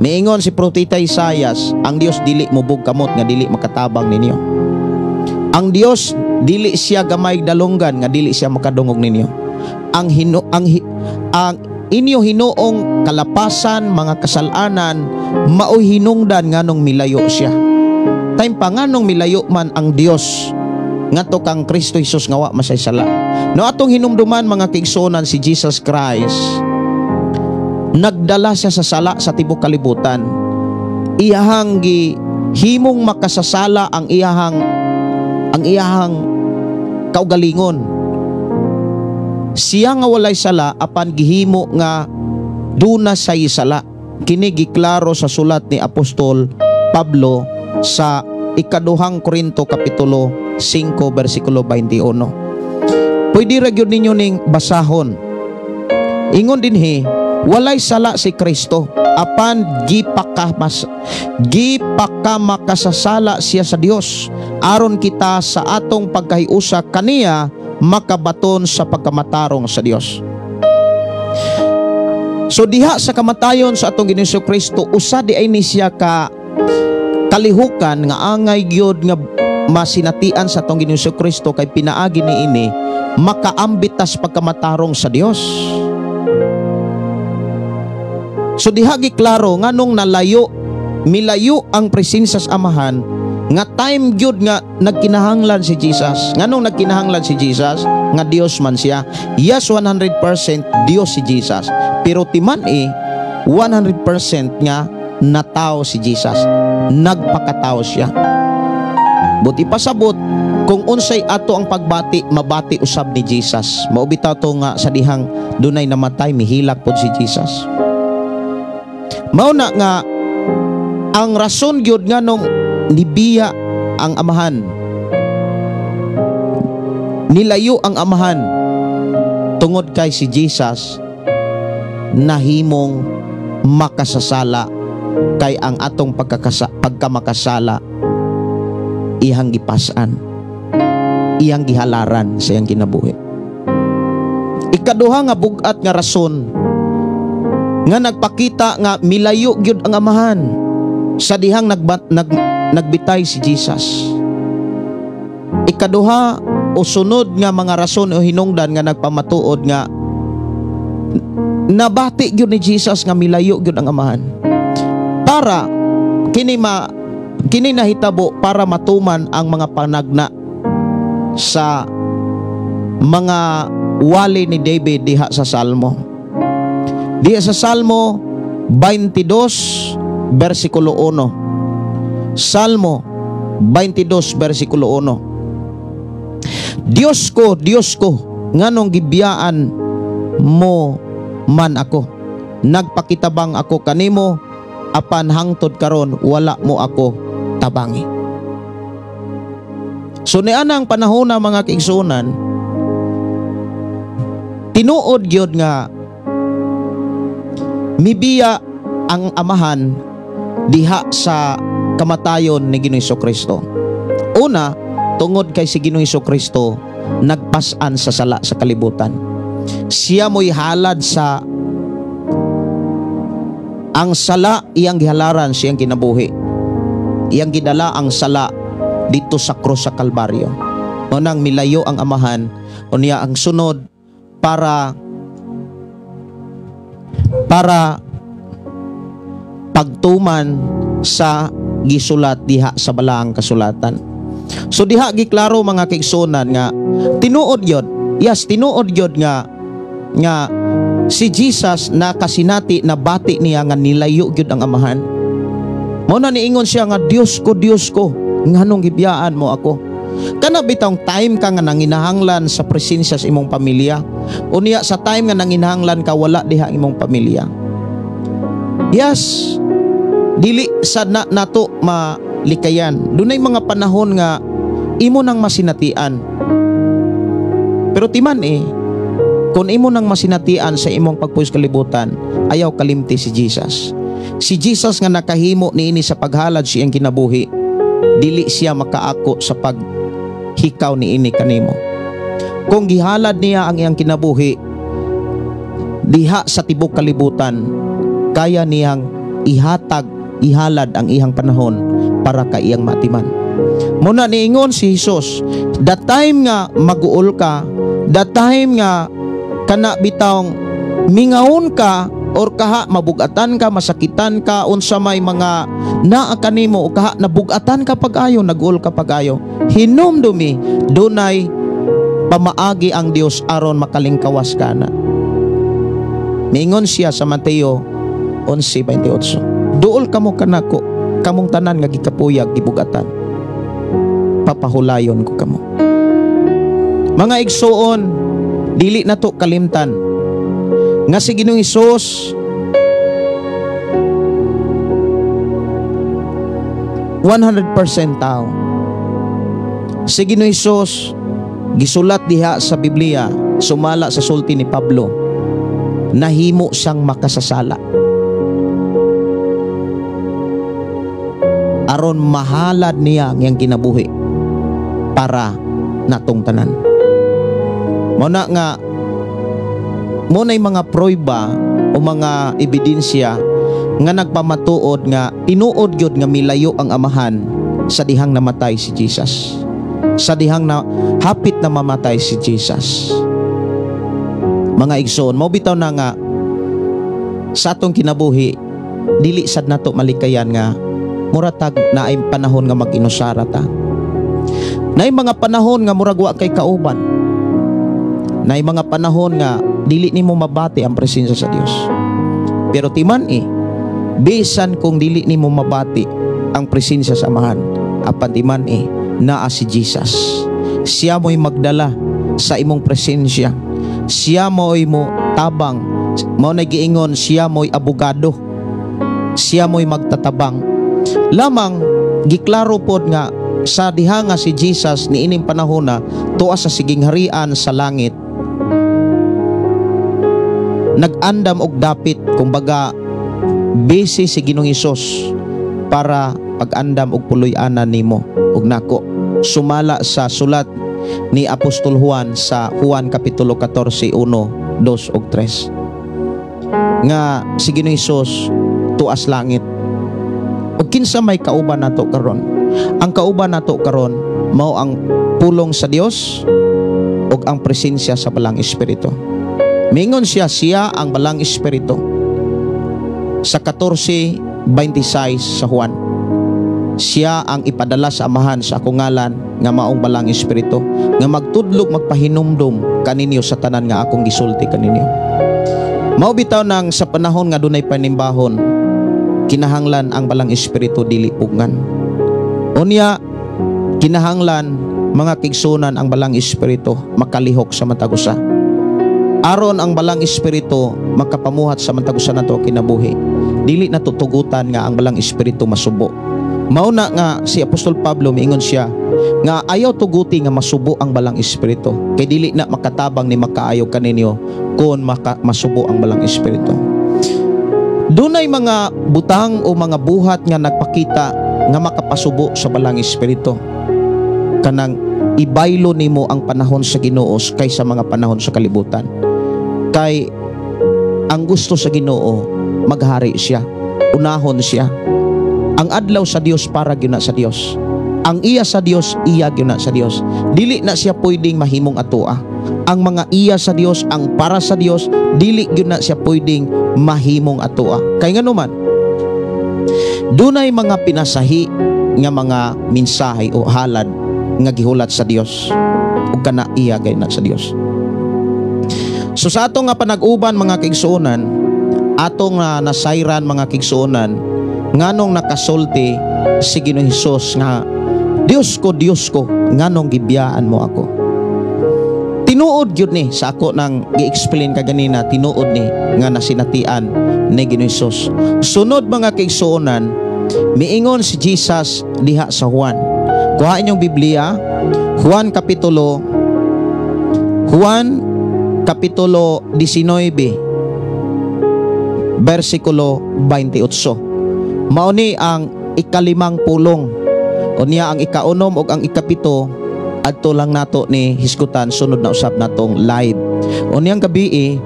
Miingon si Propeta Isayas, ang Dios dili mubog kamot nga dili makatabang ninyo. Ang Dios dili siya gamay dalunggan nga dili siya makadungog ninyo. Ang hino ang hi- ang inyo hinuong kalapasan, mga kasalanan, maoy hinungdan nganong milayo siya. Time pa, nganong milayo man ang Dios ngadto kang Kristo Jesus nga wa masay sala? No atong hinumduman, mga kaigsuonan, si Jesus Christ, nagdala siya sa sala sa tibok kalibutan. Iyahang gi himong makasasala ang iyahang kaugalingon. Siya nga walay sala, apan gihimo nga duna say sala. Kini giklaro sa sulat ni Apostol Pablo sa Ikaduhang Korinto kapitulo 5 bersikulo 21. Pwede ra gyud ninyo ning basahon. Ingon dinhi, walay sala si Kristo apan gipakamakasasala siya sa Dios aron kita sa atong pagkahiusa kaniya makabaton sa pagkamatarong sa Dios. So diha sa kamatayon sa atong Ginoong Kristo, usa di ay ni siya ka kalihukan nga angay gyud nga masinatian sa atong Ginoong Kristo, kay pinaagi ni ini makaambit tas pagkamatarong sa Dios. So diha giklaro nganong nalayo, milayo ang presensya sa Amahan nga time gyud nga nagkinahanglan si Jesus. Nganong nagkinahanglan si Jesus nga Dios man siya? Yes, 100% Dios si Jesus. Pero timan-i 100% nga natao si Jesus. Nagpakatao siya. Buot ipasabot, kung unsay ato ang pagbati, mabati usab ni Jesus. Mao bitaw to nga sa dihang dunay namatay, mihilak pod si Jesus. Mao na nga ang rason gyud nganong nibiya ang Amahan, nilayo ang Amahan, tungod kay si Jesus nahimong makasasala. Kay ang atong pagkamakasala iyang gipasan, iyang gihalaran sa iyang kinabuhi. Ikaduha nga bug-at nga rason nga nagpakita nga milayo gyud ang Amahan sa dihang nagbitay si Jesus. Ikaduha o sunod nga mga rason o hinungdan nga nagpamatuod nga nabati gyud ni Jesus nga milayo gyud ang Amahan. Para kini nahitabo para matuman ang mga panagna sa mga wali ni David diha sa Salmo. Diha sa Salmo 22 versikulo 1. Salmo 22 versikulo 1. Diyos ko, Diyos ko, nganong gibiyaan mo man ako? Nagpakitabang ako kanimo, apan hangtod karon wala mo ako tabangi. So niana ang panahon na, mga kaigsuonan, tinuod gyud nga mibiya ang Amahan diha sa kamatayon ni Ginoong Kristo. Una, tungod kay si Ginoong Kristo nagpas-an sa sala sa kalibutan. Siya mo'y halad sa ang sala, iyang gihalaran siyang kinabuhi. Iyang gidala ang sala dito sa krus sa Kalbaryo. Unang milayo ang Amahan, unya ang sunod para pagtuman sa gisulat diha sa balaang kasulatan. So diha giklaro, mga kaigsuonan, nga tinuod yod. Yes, tinuod yod nga nga si Jesus nakasinati, nabati niya nga nilayo gyud ang Amahan. Mao na niingon siya nga, "Diyos ko, Diyos ko, nganong gibiyaan mo ako?" Kana bitawng time ka nga nanginahanglan sa presensya sa imong pamilya. Unya sa time nga nanginahanglan ka, wala diha ang imong pamilya. Yes, dili sa na, nato malikayan. Dunay mga panahon nga imo nang masinatian. Pero timan eh, kung imo nang masinatian sa imong pagpuyo sa kalibutan, ayaw kalimti si Jesus. Si Jesus nga nakahimo niini sa paghalad sa iyang kinabuhi, dili siya makaako sa paghikaw niini kanimo. Kung gihalad niya ang iyang kinabuhi diha sa tibok kalibutan, kaya niyang ihatag, ihalad ang iyang panahon para ka iyang matiman. Muna niingon si Jesus, the time nga maguol ka, the time nga kana bitawng mingawon ka or kaha mabugatan ka, masakitan ka, unsa may mga naa kanimo o kaha nabugatan ka pag-ayo, naguol ka pag-ayo, hinumdumi dunay pamaagi ang Dios aron makalingkawas ka na. Niingon siya sa Mateo 11:28, "Duol kamo kanako, kamong tanan nga gikapuyag, gibugatan. Papahulayon ko kamo." Mga igsuon, dili na to kalimtan nga si Ginoong Hesus 100% tao. Si Ginoong Hesus gisulat diha sa Biblia, sumala sa sulti ni Pablo, nahimo siyang makasasala aron mahalad niya ang iyang kinabuhi para natong tanan. Mao na nga mo na'y mga prueba o mga ebidensya nga nagpamatuod nga tinuod gyud nga milayo ang Amahan sa dihang namatay si Jesus. Sa dihang na hapit na mamatay si Jesus. Mga igsoon, mao bitaw na nga sa atong kinabuhi dili sad nato malikayan nga muratag naay panahon nga mag-inusara ta. Naay mga panahon nga murag wa kay kauban. Naay mga panahon nga dili nimo mabati ang presensya sa Dios. Pero timan eh, bisan kung dili nimo mabati ang presensya sa Amahan, apan timan eh, naa si Jesus. Siya mo'y magdala sa imong presensya. Siya mo'y mo tabang. Mao na giingon, siya mo'y abogado. Siya mo'y magtatabang. Lamang giklaro pod nga sa diha nga si Jesus niining panahon na tuwa sa siging harian sa langit, nag-andam og dapit, kumbaga Busy si Ginoong Hesus para pag-andam og puloy-anan nimo ug nako, sumala sa sulat ni Apostol Juan sa Juan Kapitulo 14, 1, 2 ug 3 nga si Ginoong Hesus tuas langit. Ug kinsa may kauban nato karon? Ang kauban nato karon mao ang pulong sa Dios ug ang presensya sa Balang Espiritu. Mingon siya, siya ang Balang Espiritu sa 14:26 sa Juan. Siya ang ipadala sa Amahan sa akong ngalan nga maong Balang Espiritu nga magtudlog, magpahinumdum kaninyo sa tanan nga akong gisulti kaninyo. Mao bitaw nang sa panahon nga dunay panimbahon, kinahanglan ang Balang Espiritu dili pugngan. Unya, kinahanglan, mga kaigsuonan, ang Balang Espiritu makalihok sa matag usa. Aron ang Balang Espiritu makapamuhat sa matag usa nato kinabuhi, dili na tutugutan nga ang Balang Espiritu masubo. Mao na nga si Apostol Pablo, miingon siya nga ayaw tuguti nga masubo ang Balang Espiritu kay dili na makatabang ni makaayo kaninyo kung masubo ang Balang Espiritu. Dunay mga butang o mga buhat nga nagpakita nga makapasubo sa Balang Espiritu. Kanang ibaylo nimo ang panahon sa Ginoo kaysa mga panahon sa kalibutan. Kay ang gusto sa Ginoo, maghari siya, unahon siya. Ang adlaw sa Dios para gyud na sa Dios. Ang iya sa Dios, iya gyud na sa Dios. Dili na siya pwedeng mahimong atoa. Ang mga iya sa Dios, ang para sa Dios, dili gyud na siya pwedeng mahimong atoa. Kay ngano man, dunay mga pinasahi nga mga mensahe o halad nga gihulat sa Dios ug kana iya gay na sa Dios. So sa atong nga panag-uban, mga kaigsuonan, atong nasayran, mga kaigsuonan, nganong nakasulti si Ginoong Hesus nga, "Diyos ko, Diyos ko, nganong gibiyaan mo ako?" Tinuod gyud ni sa ako nang gi-explain kaganina, tinuod ni nga nasinatian ni Ginoong Hesus. Sunod, mga kaigsuonan, miingon si Jesus diha sa Juan. Kuha inyong Biblia, Juan Kapitulo 19 versikulo 28. Mao ni ang ikalimang pulong. Unya ang ikaunom ug ang ikapito, adto lang nato ni hisgutan sunod na usab natong live. Unyang gabi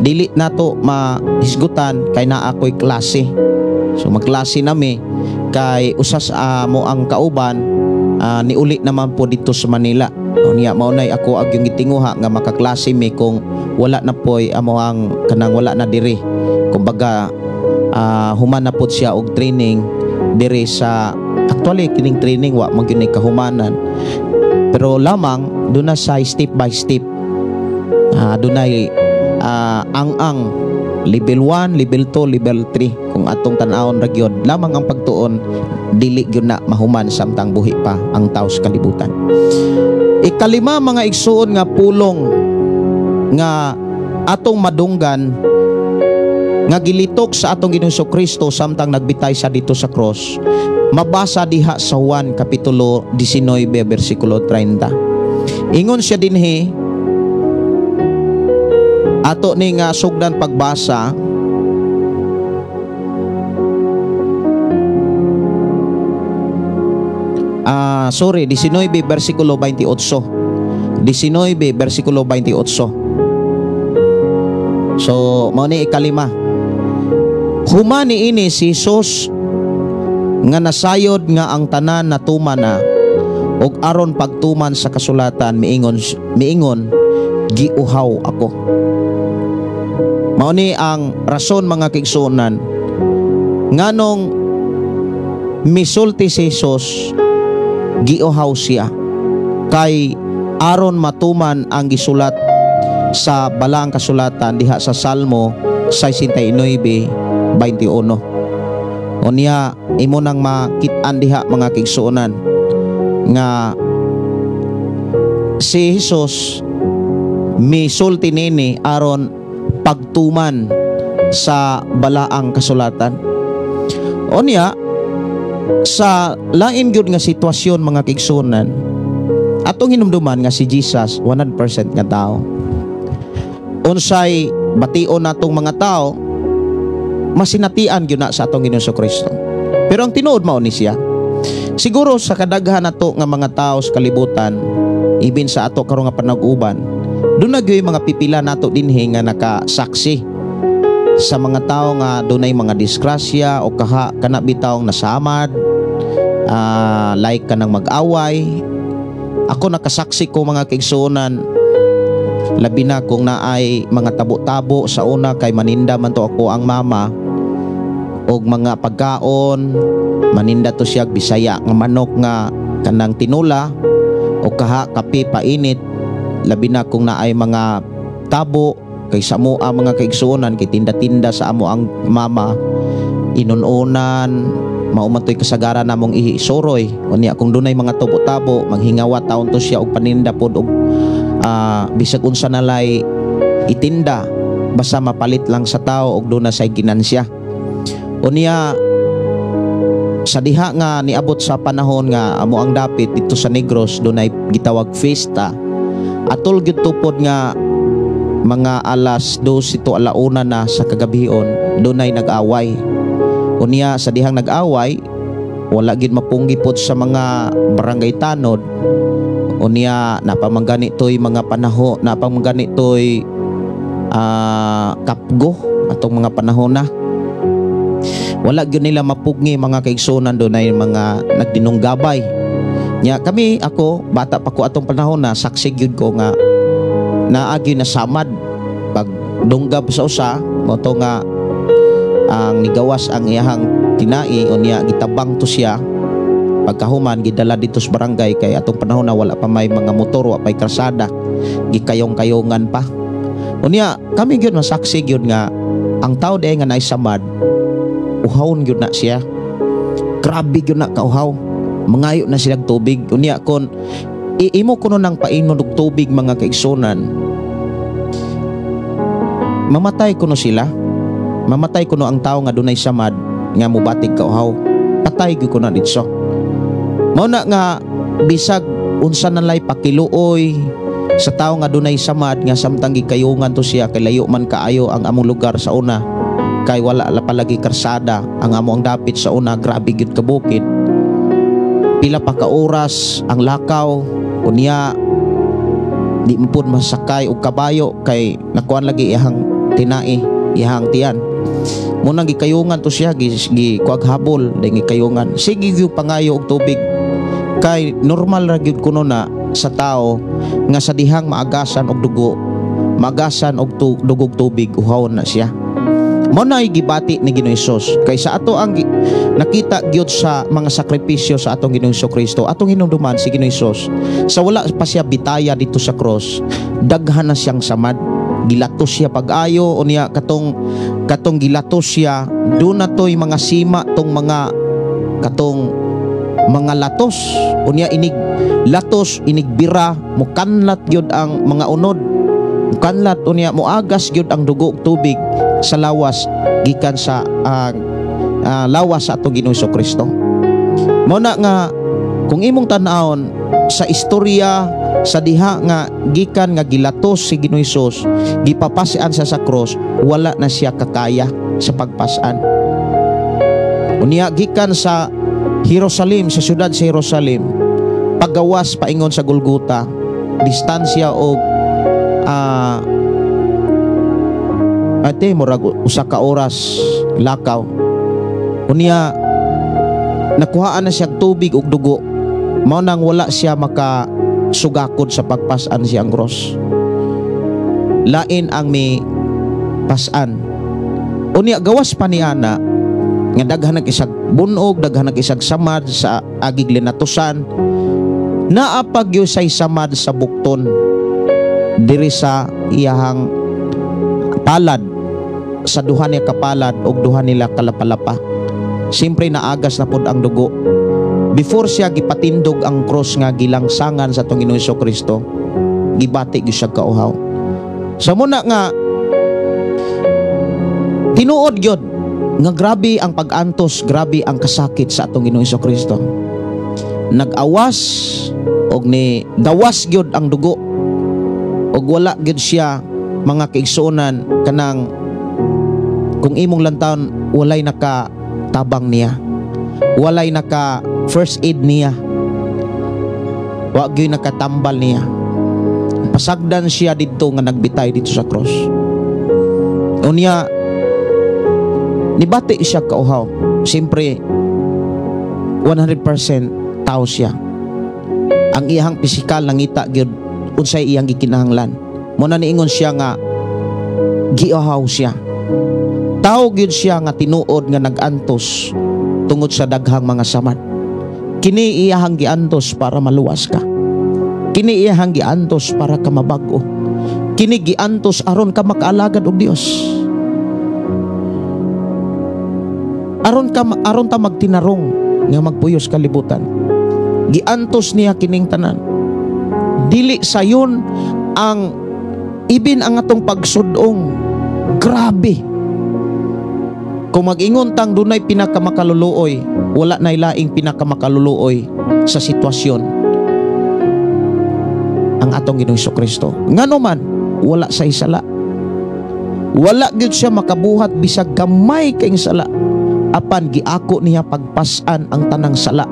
dili nato mahisgutan kay naa ko'y klase. So magklase nami kay usas mo ang kauban niuli naman po dito sa Manila. Unya mao nay ako ag yung gitinguha nga makaklase mi kung wala na poy amo ang kanang wala na diri. Kumbaga human na pod siya og training diri sa, actually kining training wa man gyud ni kahumanan. Pero lamang doon na sa step by step. Dunay ang level 1, level 2, level 3 kung atong tan-awon ra gyud. Lamang ang pagtuon, dili gyud na mahuman samtang buhi pa ang tao sa kalibutan. Ikalima, mga igsuon, nga pulong nga atong madunggan nga gilitok sa atong Ginoong Kristo samtang nagbitay siya dito sa cross, mabasa diha sa Juan Kapitulo 19 versikulo 30. Ingon siya dinhi, ato ni nga sugdan pagbasa. Sorry, 19 versikulo 28. 19 versikulo 28. So, mao ni ikalima. Human niini, si Jesus nga nasayod nga ang tanan natuman na ug aron pagtuman sa kasulatan, miingon, "Giuhaw ako." Mao ni ang rason, mga kaigsuonan, nganong misulti si Jesus giuhaw siya, kay aron matuman ang gisulat sa Balaang Kasulatan diha sa Salmo 69:21. Unya imo nang makit-an diha, mga kaigsuonan, nga si Jesus misulti nini aron pagtuman sa Balaang Kasulatan. Unya sa lain gyud nga sitwasyon, mga kaigsuonan, atong hinumduman nga si Jesus 100% nga tao. Unsay bation natong mga tao Masinatian gyud na sa atong Ginoong Kristo. Pero ang tinuod, mao ni siya. Siguro sa kadaghan nato nga mga tao sa kalibutan, even sa ato karon nga panag-uban, duna gyud mga pipila nato dinhi nga nakasaksi sa mga tao nga dunay mga disgrasya o kaha kana bitawng nasamad, like kanang mag-away. Ako, nakasaksi ko, mga kaigsuonan, labi na kung naay mga tabo-tabo sa una, kay maninda man to ako ang mama og mga pagkaon. Maninda to siya Bisaya nga manok nga kanang tinula o kaha kape painit, labi na kung naay mga tabo, kay sa amo ang mga kaigsuonan, kay tinda-tinda sa amo ang mama, inununan mao man to'y kasagaran namong isoroy. Unya kung dunay mga tabo-tabo, maghingawa taon to siya og paninda pod og bisag unsa nalay itinda, basta mapalit lang sa tao og duna say ginansya. Unya sa diha nga niabot sa panahon nga amo ang dapit dito sa Negros dunay gitawag fiesta, atol gyud tupod nga mga alas 12 to alauna na sa kagabhion, dunay nag-away. Unya sa dihang nag-away, wala gyud mapunggi pod sa mga barangay tanod. Unya napamanggani toy mga panahon, napamanggani toy kapgo atong mga panahon na wala gyud nila mapugni, mga kaigsunan. Dunay mga nagdinunggabay. Nya kami, ako, bata pa ko atong panahon na, saksi gyud ko nga naagi na samad pag dunggab sa usa mo to nga ang nigawas ang iyahang tinai. Unya gitabang to siya. Pagkahuman, gidala dito sa barangay, kay atong panahon na wala pa may mga motor, wa pay krasada, gikayong-kayongan pa. Unya kami gyud masaksi gyud nga ang tao diay nga naisamad, uhawon gyud na siya, grabe gyud na kauhaw, mangayo na silang tubig. Unya kon iimo kuno nang painon og tubig, mga kaigsunan, mamatay kuno sila. Mamatay kuno ang tao nga dunay samad nga mubatig kauhaw, patay gyud kuno ditso. Mao na nga bisag unsa na lay pakiluoy sa tao nga dunay samad, nga samtang gikayungan to siya, kay layo man kaayo ang among lugar sa una, kay wala la palagi karsada ang amo ang dapit sa una, grabe gyud ka bukid, pila pa ka oras ang lakaw. Unya di mo pud masakay og kabayo kay nakuan lagi iyahang tinai, iyahang tiyan. Mo nang gikayungan to siya, gi, gi kuag habol dahil gikayungan, sige gyud pangayo og tubig, kay normal ra gyud kuno na sa tao nga sa dihang maagasan og dugo, maagasan og dugog tubig, uhawon na siya. Mo na gibati ni Ginoong Hesus, kay sa ato ang nakita gyud sa mga sakripisyo sa atong Ginoong Kristo. Atong hinumduman si Ginoong Hesus, sa wala pa siya bitaya dito sa cross, daghan na siyang samad. Gilatos siya pag-ayo. Unya katong gilatos siya, do na to'y mga sima tong mga katong mga latos. Unya inig latos, inig bira, mukanlat gyud ang mga unod, mukanlat. Unya muagas gyud ang dugo ug tubig sa lawas, gikan sa lawas sa atong Ginoong Kristo. Mao na nga kung imong tan-awon sa istorya sa diha nga gikan nga gilatos si Ginoong Hesus, gipapasian siya sa cross, wala na siya kakaya sa pagpasan. Unya gikan sa Jerusalem, sa syudad sa Jerusalem, paggawas paingon sa Golgota, distansya og ate murag usa ka oras lakaw. Unya nakuhaan na siya tubig ug dugo, mao nang wala siya maka sugakod sa pagpasan siyang cross, lain ang mi pasan. Unya gawas pa ni ana nga daghan nag isag bunog, daghan nag isag samad sa agig linatusan, naa pa gyud say samad sa bukton diri sa iyahang palad, sa duha niya kapalad og duha nila kalapalapa. Siyempre naagas na pod ang dugo. Before siya gipatindog ang cross nga gilangsangan sa atong Ginoong Kristo, gibati gyud siya kauhaw. Sa muna nga tinuod gyud nga grabe ang pag-antos, grabe ang kasakit sa atong Ginoong Kristo. Nag-awas og ni gawas gyud ang dugo og wala gyud siya, mga kaigsuonan, kanang Kung imong lantawon, walay nakatabang niya, walay naka first aid niya, wa gyud nakatambal niya. Pasagdan siya didto nga nagbitay dito sa cross. Unya nibati siya kauhaw. Siyempre 100% tao siya. Ang iyang pisikal nangita gyud unsay iyang gikinahanglan. Mo na niingon siya nga giuhaw siya. Tao gyud siya nga tinuod nga nag-antos tungod sa daghang mga samad. Kini iyahang giantos para maluwas ka. Kini iyahang giantos para ka mabag-o. Kini giantos aron ka makaalagad og Dios. Aron ta magtinarong nga magpuyos kalibutan. Giantos niya kining tanan. Dili sayon ang ibin ang atong pagsudong. Grabe. Kung mag-ingon tang dunay pinakamakaluluoy, wala nay laing pinakamakaluluoy sa sitwasyon ang atong Ginoong Hesukristo. Ngano man, wala say sala. Wala gyud siya makabuhat bisag gamay kayong sala. Apan giako niya pagpas-an ang tanang sala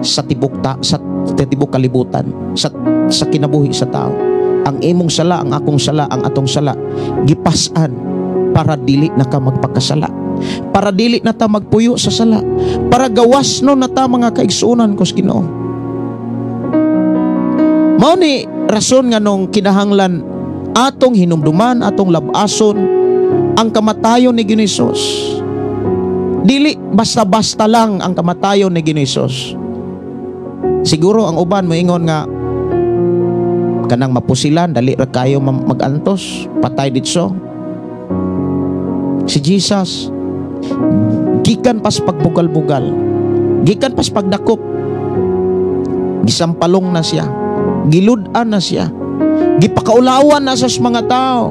sa tibok ta, sa tibok kalibutan, sa kinabuhi sa tao. Ang imong sala, ang akong sala, ang atong sala, gipas-an para dili na ka magpakasala, para dili na ta magpuyo sa sala, para gawas no na ta mga kaigsuonan ko sa Ginoo. Mao ni rason nga nung kinahanglan atong hinumduman, atong labason ang kamatayon ni Ginoong Hesus. Dili basta-basta lang ang kamatayon ni Ginoong Hesus. Siguro ang uban moingon nga kanang mapusilan, dali ra kayo magantos, patay ditso. Si Jesus gikan pas pagbugal-bugal, gikan pas pagdakop, gisampalong na siya, gilud-an na siya, gipakaulawan na sa mga tao.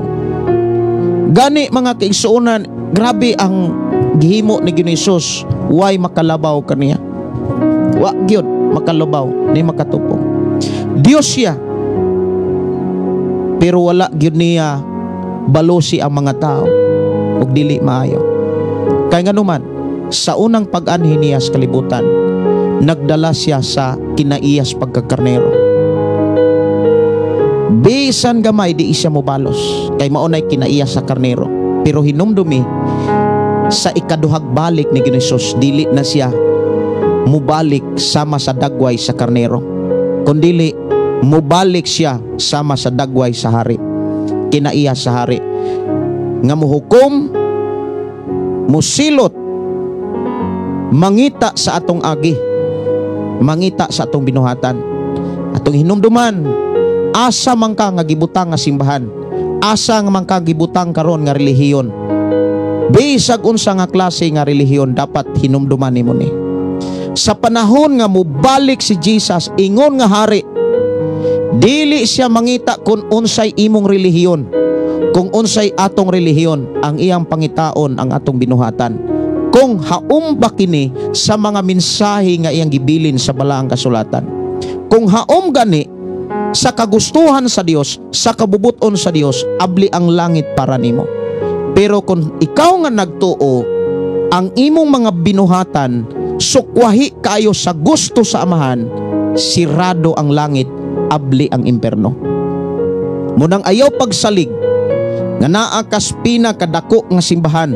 Gani mga kaigsuonan, grabe ang gihimo ni Ginoong Hesus, way makalabaw kaniya. Wa gyud makalabaw ni makatupong. Dios siya, pero wala gyud niya balusi ang mga tao ug dili maayo. Kay nganuman, sa unang pag-anhi niya sa kalibutan, nagdala siya sa kinaiyas pagkakarnero. Bisan gamay di siya mobalos, kay maunay kinaiya sa karnero. Pero hinumdumi sa ikaduhag balik ni Ginoong Hesus, dili na siya mubalik sama sa dagway sa karnero, kundili mubalik siya sama sa dagway sa hari, kinaiya sa hari, nga muhukom, musilot, mangita sa atong agi, mangita sa atong binuhatan. Atong hinumduman, asa man ka nga gibutang nga simbahan, asa man ka gibutang karon nga relihiyon, bisag unsa nga klase nga relihiyon, dapat hinumduman nimo ni. Sa panahon nga mubalik si Jesus ingon nga hari, dili siya mangita kung unsay imong relihiyon, kung unsay atong relihiyon. Ang iyang pangitaon ang atong binuhatan. Kung haom ba kini sa mga mensahe nga iyang gibilin sa balaang kasulatan, kung haom gani sa kagustuhan sa Dios, sa kabubuton sa Dios, abli ang langit para nimo. Pero kung ikaw nga nagtuo, ang imong mga binuhatan sukwahi kayo sa gusto sa Amahan, sirado ang langit, abli ang imperno. Munang ayaw pagsalig nga naa kas pinakadako nga simbahan,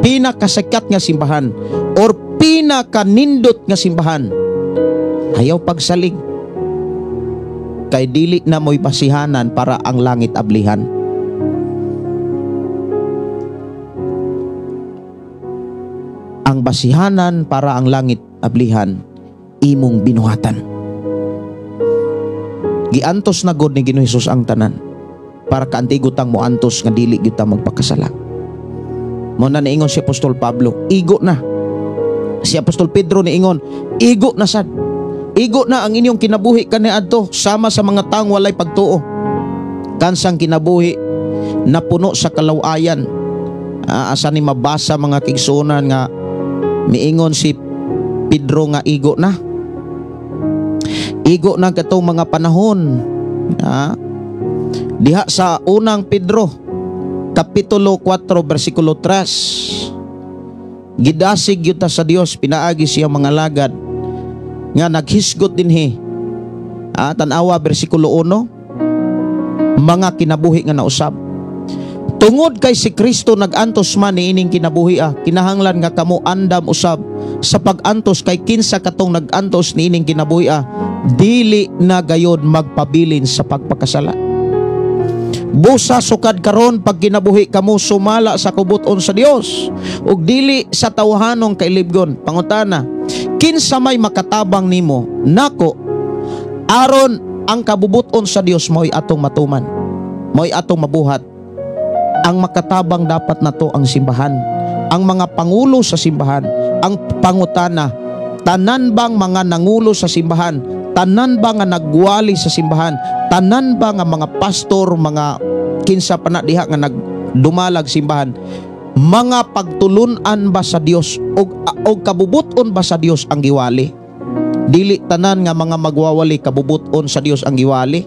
pinakasikat nga simbahan, or pinakanindot nga simbahan, ayaw pagsalig kay dili na mo'y basihanan para ang langit ablihan. Ang basihanan para ang langit ablihan, imong binuhatan. Giantos na god ni Ginoong Hesus ang tanan para kaantigo tang moantos nga dili gyud ta magpakasala. Mo na niingon si Apostol Pablo, igo na. Si Apostol Pedro niingon, igo na sad. Igo na ang inyong kinabuhi kaniadto sama sa mga taong walay pagtuo. Kansang kinabuhi na puno sa kalawayan. Asa ni mabasa mga kigsuonan nga miingon si Pedro nga igo na. Igo na katong mga panahon. Diha sa unang Pedro, Kapitulo 4 versikulo 3. Gidasig gyud ta sa Dios pinaagi siyang mga lagad nga naghisgot dinhi. Tan-awa versikulo 1, mga kinabuhi nga nausab. Tungod kay si Kristo nag-antos man niining kinabuhi, kinahanglan nga kamo andam usab sa pag-antos, kay kinsa katong nag-antos niining kinabuhi, dili na gayod magpabilin sa pagpakasala. Busa sukad karon pag kinabuhi kamo sumala sa kabubut-on sa Dios ug dili sa tawhanong kailibgon. Pangutana, kinsa may makatabang nimo nako aron ang kabubut-on sa Dios mo'y atong matuman, mo'y atong mabuhat? Ang makatabang dapat nato ang simbahan, ang mga pangulo sa simbahan. Ang pangutana, tanan bang mga nangulo sa simbahan, tanan ba nga nagwali sa simbahan, tanan ba nga mga pastor, mga kinsa pa na diha nga nagdumalag simbahan, mga pagtulunan ba sa Dios og kabubut-on ba sa Dios ang giwali? Dili tanan nga mga magwawali kabubut-on sa Dios ang giwali.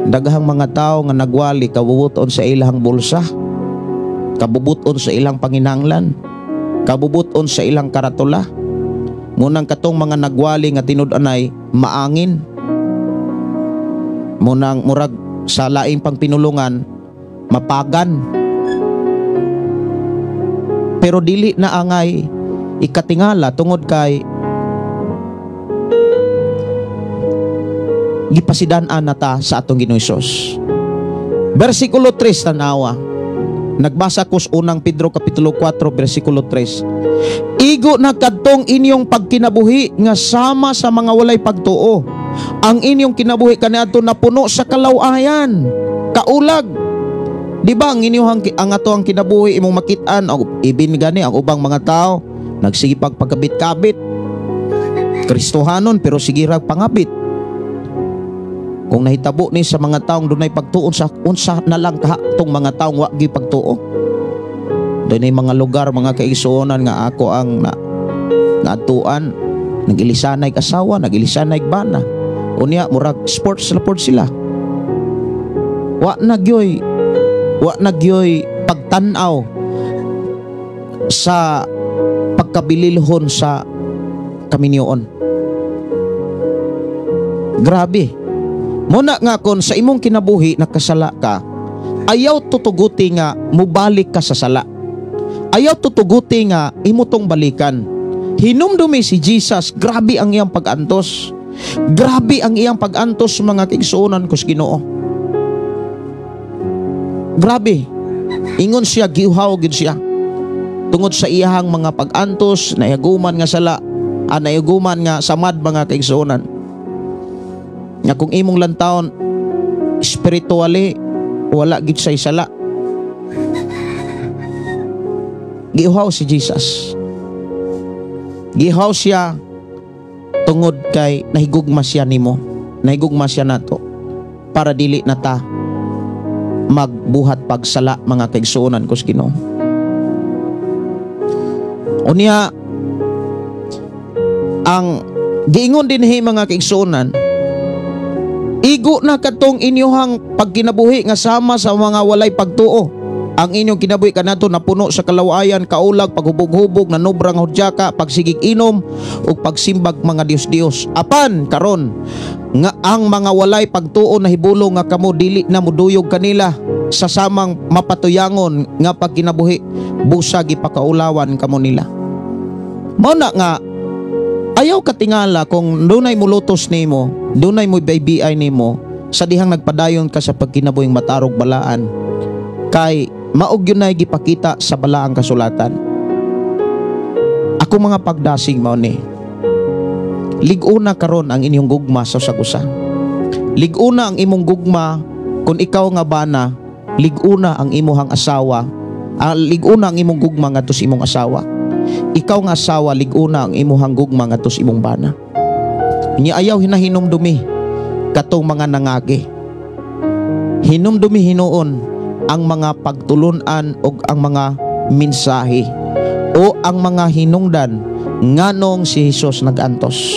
Daghang mga tao nga nagwali kabubut-on sa ilang bulsa, kabubut-on sa ilang panginahanglan, kabubut-on sa ilang karatula. Munang katong mga nagwali nga tinud-anay maangin. Munang murag sa laing pang pinulungan mapagan. Pero dili na angay ikatingala tungod kay gipasidan-an na ta sa atong Ginoong Hesus. Versikulo 3, tanawa. Nagbasa ko sa unang Pedro kapitulo 4 versikulo 3. Igo na kadtong inyong pagkinabuhi nga sama sa mga walay pagtuo. Ang inyong kinabuhi kaniadto napuno sa kalawayan, kaulag. Di ba ang inyong ang ato ang kinabuhi imong makit-an og ibin gani ang ubang mga tao nagsige pagkabit-kabit. Kristohanon pero sige ra pangabit. Kung nahitabo ni sa mga taong dunay pagtuon, sa unsa na lang kahatong mga taong wa gyud pagtuo. Dunay mga lugar, mga kaigsuonan, nga ako ang naadtuan, nagilisanay asawa, nagilisanay bana. Unya murag sports lapod sila. Wa na gyoy pagtan-aw sa pagkabililhon sa kaminyoon. Grabe. Muna nga kon sa imong kinabuhi nakasala ka, ayaw tutuguti nga mubalik ka sa sala. Ayaw tutuguti nga imo tong balikan. Hinumdumi si Jesus, grabe ang iyang pag-antos. Grabe ang iyang pag-antos, mga kaigsuonan ko sa Ginoo. Grabe. Ingon siya, giuhaw gid siya. Tungod sa iyahang mga pag-antos, nayaguman nga sala, nayaguman nga samad, mga kaigsuonan. Nga kung imong lantawon spiritually wala gid say sala. Giuhaw si Jesus. Giuhaw siya tungod kay nahigugma siya nimo, nahigugma siya nato, para dili na ta magbuhat pagsala, mga kaigsuonan ko sa Ginoo. Unya ang giingon dinhi, mga kaigsuonan, igo na katong inyohang pagkinabuhi nga sama sa mga walay pagtuo. Ang inyong kinabuhi kanato napuno sa kalawayan, kaulag, paghubog-hubog, nanobrang hudyaka, pagsigig inom ug pagsimbag mga Dios-Dios. Apan karon nga ang mga walay pagtuo nahibulong nga kamo dili na muduyog kanila sa samang mapatuyangon nga pagkinabuhi, busa gipakaulawan kamo nila. Mao na nga ayaw katingala kung dunay mulutos nimo, dunay mo BBI nimo sa dihang nagpadayon ka sa pagkinabuhing matarog balaan, kay maog yun ay gipakita sa balaang kasulatan. Ako mga pagdasig mao ni, lig-una karon ang inyong gugma sa usag-usa. Lig-una ang imong gugma kung ikaw nga bana, lig-una ang imuhang asawa, lig-una ang imong gugma ngadto sa imong asawa. Ikaw nga asawa, lig-una ang imuhang gugma ngadto sa imong bana. Nya ayaw hinahinumdumi katong mga nangagi. Hinumdumi hinuon ang mga pagtulunan og ang mga mensahe o ang mga hinungdan nganong si Jesus nagantos.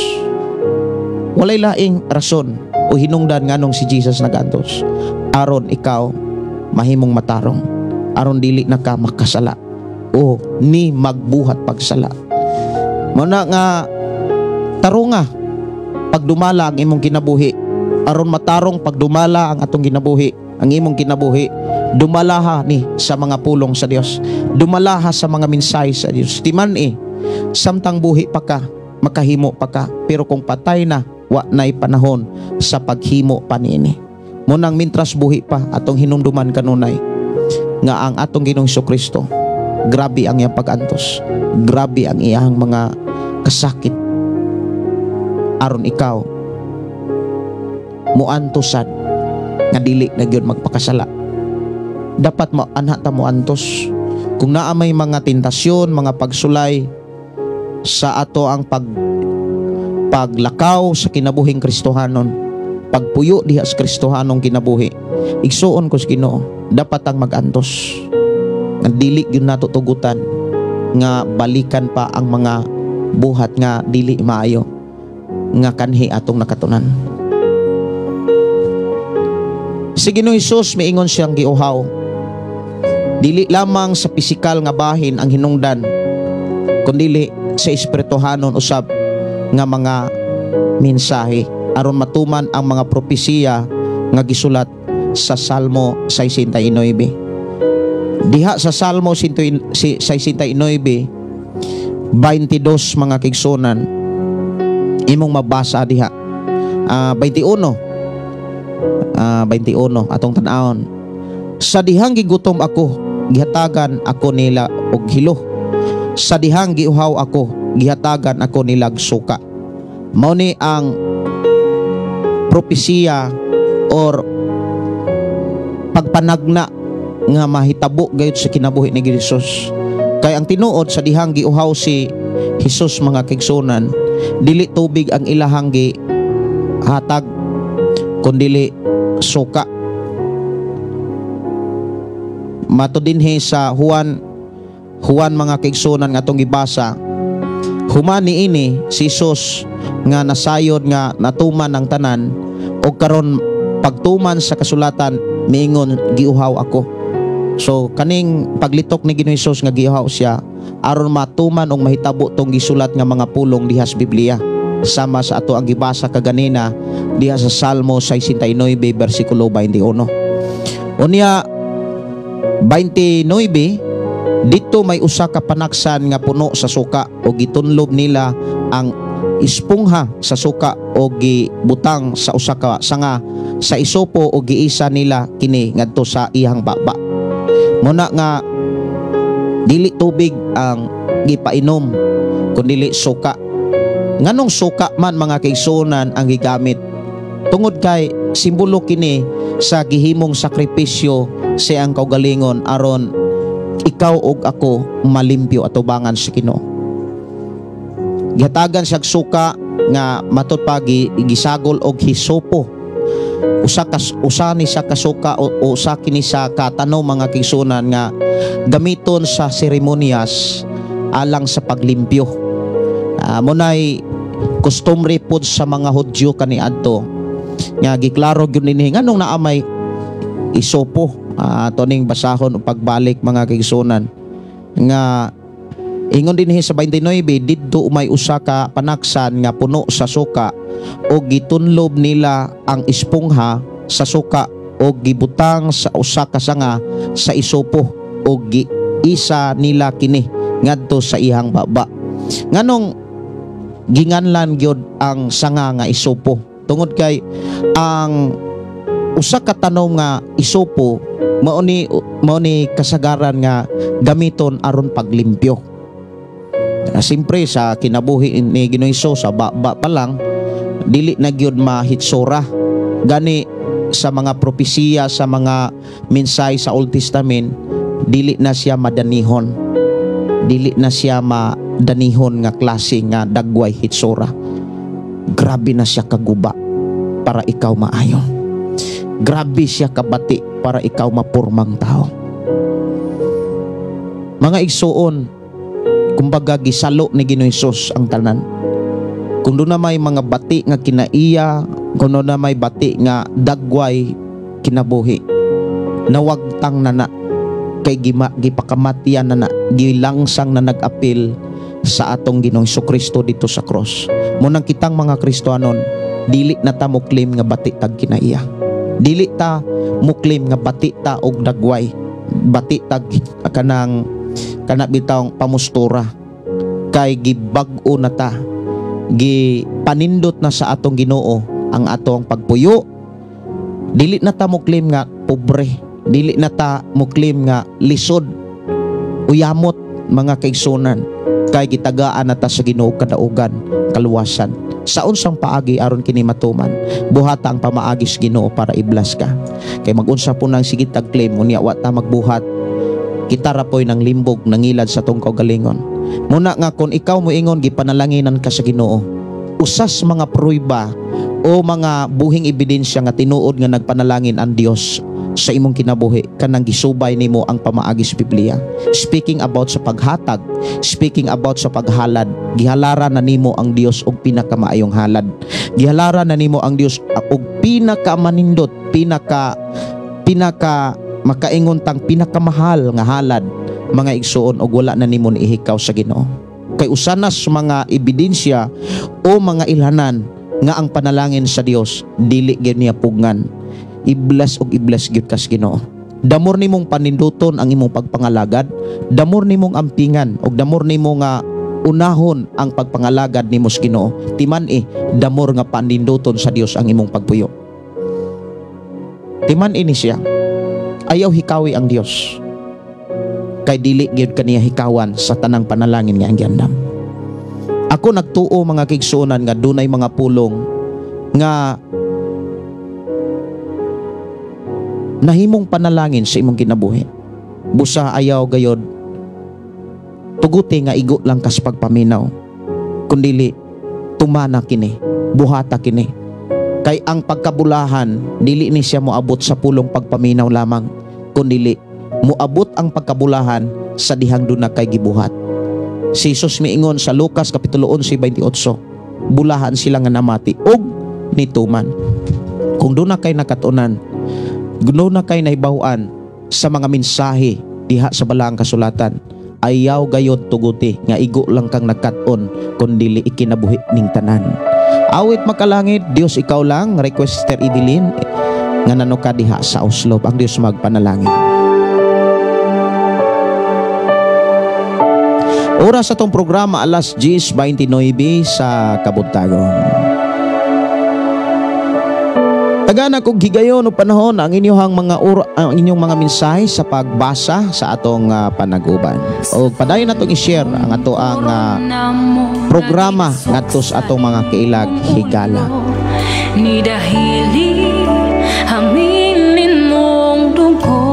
Walay laing rason o hinungdan nganong si Jesus nagantos aron ikaw Mahimong matarong aron dili na ka makasala o ni magbuhat pagsala. Mao na nga tarunga pagdumala ang imong kinabuhi. Aron matarong pagdumala ang atong kinabuhi, ang imong kinabuhi, dumalaha ni sa mga pulong sa Dios. Dumalaha sa mga mensahe sa Dios. Timan samtang buhi pa ka, makahimo pa ka, pero kung patay na, wa na'y panahon sa paghimo pa niini. Munang mintras buhi pa, atong hinumduman kanunay nga ang atong Ginoong Kristo, grabe ang iyang pag-antos, grabe ang iyang mga kasakit aron ikaw muantos sad nga dili na gyud magpakasala. Dapat mo anha ta muantos kung naa may mga tentasyon, mga pagsulay sa ato ang paglakaw sa kinabuhing Kristohanon, pagpuyo diha sa Kristohanong kinabuhi. Igsuon ko sa Ginoo, dapat ang magantos nga dili gyud nato tugutan nga balikan pa ang mga buhat nga dili maayo nga kanhi atong nakatunan. Si Ginoong Hesus, miingon siyang giuhaw. Dili lamang sa pisikal nga bahin ang hinungdan, kundili sa espirituhanon usab nga mga mensahe aron matuman ang mga propesiya nga gisulat sa Salmo 69. Diha sa Salmo 69, 22, mga kaigsuonan, imong mabasa diha. 21, 21 atong tan-awon. "Sa dihang gigutom ako, gihatagan ako nila og hilo. Sa dihang giuhaw ako, gihatagan ako nilag suka." Mao ni ang propesiya or pagpanagna nga mahitabo gayud sa kinabuhi ni Jesus. Kay ang tinuod, sa dihang giuhaw si Jesus, mga kaigsuonan, dili tubig ang ilahang gihatag kundili suka. Mato dinhi sa Juan, mga kaigsuonan, nga atong gibasa, human niini si Jesus nga nasayod nga natuman ang tanan og karon pagtuman sa kasulatan, miingon, "Giuhaw ako." So kaning paglitok ni Ginoong Hesus nga giuhaw siya aron matuman og mahitabo tong gisulat nga mga pulong diha sa Biblia, sama sa ato ang gibasa kaganina diha sa Salmo 69 bersikulo 21. Unya 29, "Dito may usa ka panaksan nga puno sa suka o gitunlob nila ang espongha sa suka o gibutang sa usa ka sanga sa isopo o giisa nila kini ngadto sa iyang baba." Muna nga dili tubig ang gipainom kundili suka. Nganong suka man, mga kaigsuonan, ang gigamit? Tungod kay simbolo kini sa gihimong sakripisyo sa iyang kaugalingon aron ikaw ug ako malimpyo atubangan sa Ginoo. Gihatagan siya og suka nga matud pa gisagol og hisopo. Usa ni siya kasuka o usa kini sa katanom, mga kaigsuonan, nga gamiton sa seremonyas alang sa paglimpyo. Munay kostumbre pod sa mga Hudyo kaniadto nga giklaro gyud dinhi nganong naa may isopo. Ato ning basahon o pagbalik, mga kaigsuonan, nga ingon dinhi sa 29, "Didto may usa ka panaksan nga puno sa suka o gitunlob nila ang espongha sa suka o gibutang sa usa ka sanga sa isopo o giisa nila kini ngadto sa iyang baba." Nganong ginganlan gyud ang sanga nga isopo? Tungod kay ang usa ka tanom nga isopo mao ni kasagaran nga gamiton aron paglimpyo. Siyempre sa kinabuhi ni Ginoong Hesus, sa baba pa lang dili na gyud mahitsura. Gani sa mga propesiya, sa mga mensahe sa Old Testament, dili na siya madanihon. Dili na siya madanihon nga klase nga dagway hitsura. Grabe na siya kaguba para ikaw maayo. Grabe siya kabati para ikaw mapurmang tao. Mga igsuon, kumbaga gisalo ni Ginoong Hesus ang tanan. Kung doon na may mga bati nga kinaiya, kung doon na may bati nga dagway kinabuhi, Nawagtang na na kay gipakamatyan na na, gilangsang na nag-apil sa atong Ginoong Kristo dito sa cross. Munang kitang mga Kristohanon, dili na ta mo claim nga bati tag kinaiya. Dili ta mo claim nga bati ta og dagway, bati tag kanang kana bitawng pamustura, kay gibag-o na ta, gipanindot na sa atong Ginoo ang atong pagpuyo. Dili na ta mo claim nga pobre, dili na ta mo claim nga lisod, uyamot, mga kaigsunan, kay gitagaan na ta sa Ginoo kadaugan, kaluwasan. Sa unsang paagi aron kini matuman? Buhata ang pamaagi sa Ginoo para i-bless ka. Kay magunsa po nang sige tag claim, unya wa ta magbuhat, kita ra poy ng limbog nangilad sa tong kaugalingon. Muna nga kon ikaw moingon gipanalanginan ka sa Ginoo, usas mga pruiba o mga buhing ebidensya nga tinuod nga nagpanalangin ang Dios sa imong kinabuhi, kanang gisubay nimo ang pamaagi sa Biblia. Speaking about sa paghatag, speaking about sa paghalad, gihalaran na nimo ang Dios og pinakamaayong halad. Gihalaran na nimo ang Dios og pinakamanindot, pinaka pinaka makaingon tang pinakamahal nga halad, mga igsuon, og wala na nimo niihikaw sa Ginoo. Kay usa na sa mga ebidensya o mga ilhanan nga ang panalangin sa Dios dili gyud niya pugngan. I-bless og i-bless gyud kas Ginoo. Damor nimong paninduton ang imong pagpangalagad, damor nimong ampingan og damor nimo nga unahon ang pagpangalagad nimo sa Ginoo. Timan damor nga paninduton sa Dios ang imong pagpuyo. Timan ini siya. Ayaw hikawi ang Dios. Kay dili gyud kaniya hikawan sa tanang panalangin nga ang giandam. Ako nagtuo, mga kaigsuonan, nga dunay mga pulong nga nahimong panalangin sa imong kinabuhi. Busa ayaw gayod tuguti nga igo lang kas pagpaminaw, kundili tumana kini, buhata kini. Kay ang pagkabulahan dili ni siya moabot sa pulong pagpaminaw lamang, kundili moabot ang pagkabulahan sa dihang duna kay gibuhat. Si Jesus miingon sa Lucas kapitulo 11:28, bulahan sila nga namati og nituman. Kung duna kay nakatunan, duna kay nahibaw-an sa mga mensahe diha sa balaang kasulatan, ayaw gayod tuguti nga igo lang kang nagkat-on, kundili ikinabuhi ning tanan. Awit makalangit, Dios ikaw lang, requester Idilin nga nanuka diha sa Oslo. Ang Dios magpanalangin. Oras sa atong programa alas 10:29 sa kabuntagon. Tagana kog higayon o panahon ang inyong mga ang inyong mga mensahe sa pagbasa sa atong panaguban. O padayon natong i-share ang ato ang programa ngadto sa atong mga kailag higala. Ni dahili hamilin mong dugo,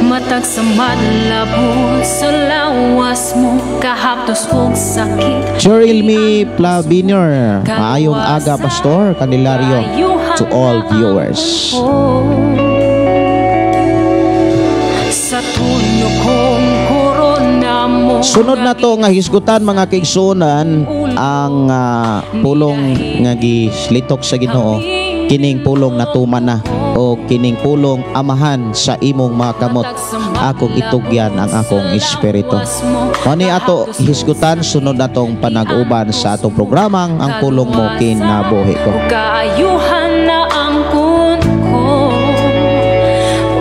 matag sa madlabot sa lawas mo, kahaptos og sakit. Cheryl Me Plaviner, maayong aga Pastor Candelario, to all viewers. Sa tuno kong korona mo. Sunod na to nga hisgutan, mga kaigsuonan, ang pulong nga gislitok sa Ginoo, kining pulong natuman na, o kining pulong amahan sa imong mga kamot, akong itugyan ang akong espiritu. Mani ato hisgutan sunod natong panag-uban sa atong programang Ang Pulong Mo Kinabuhi Ko. Kaayuhan na ang ko,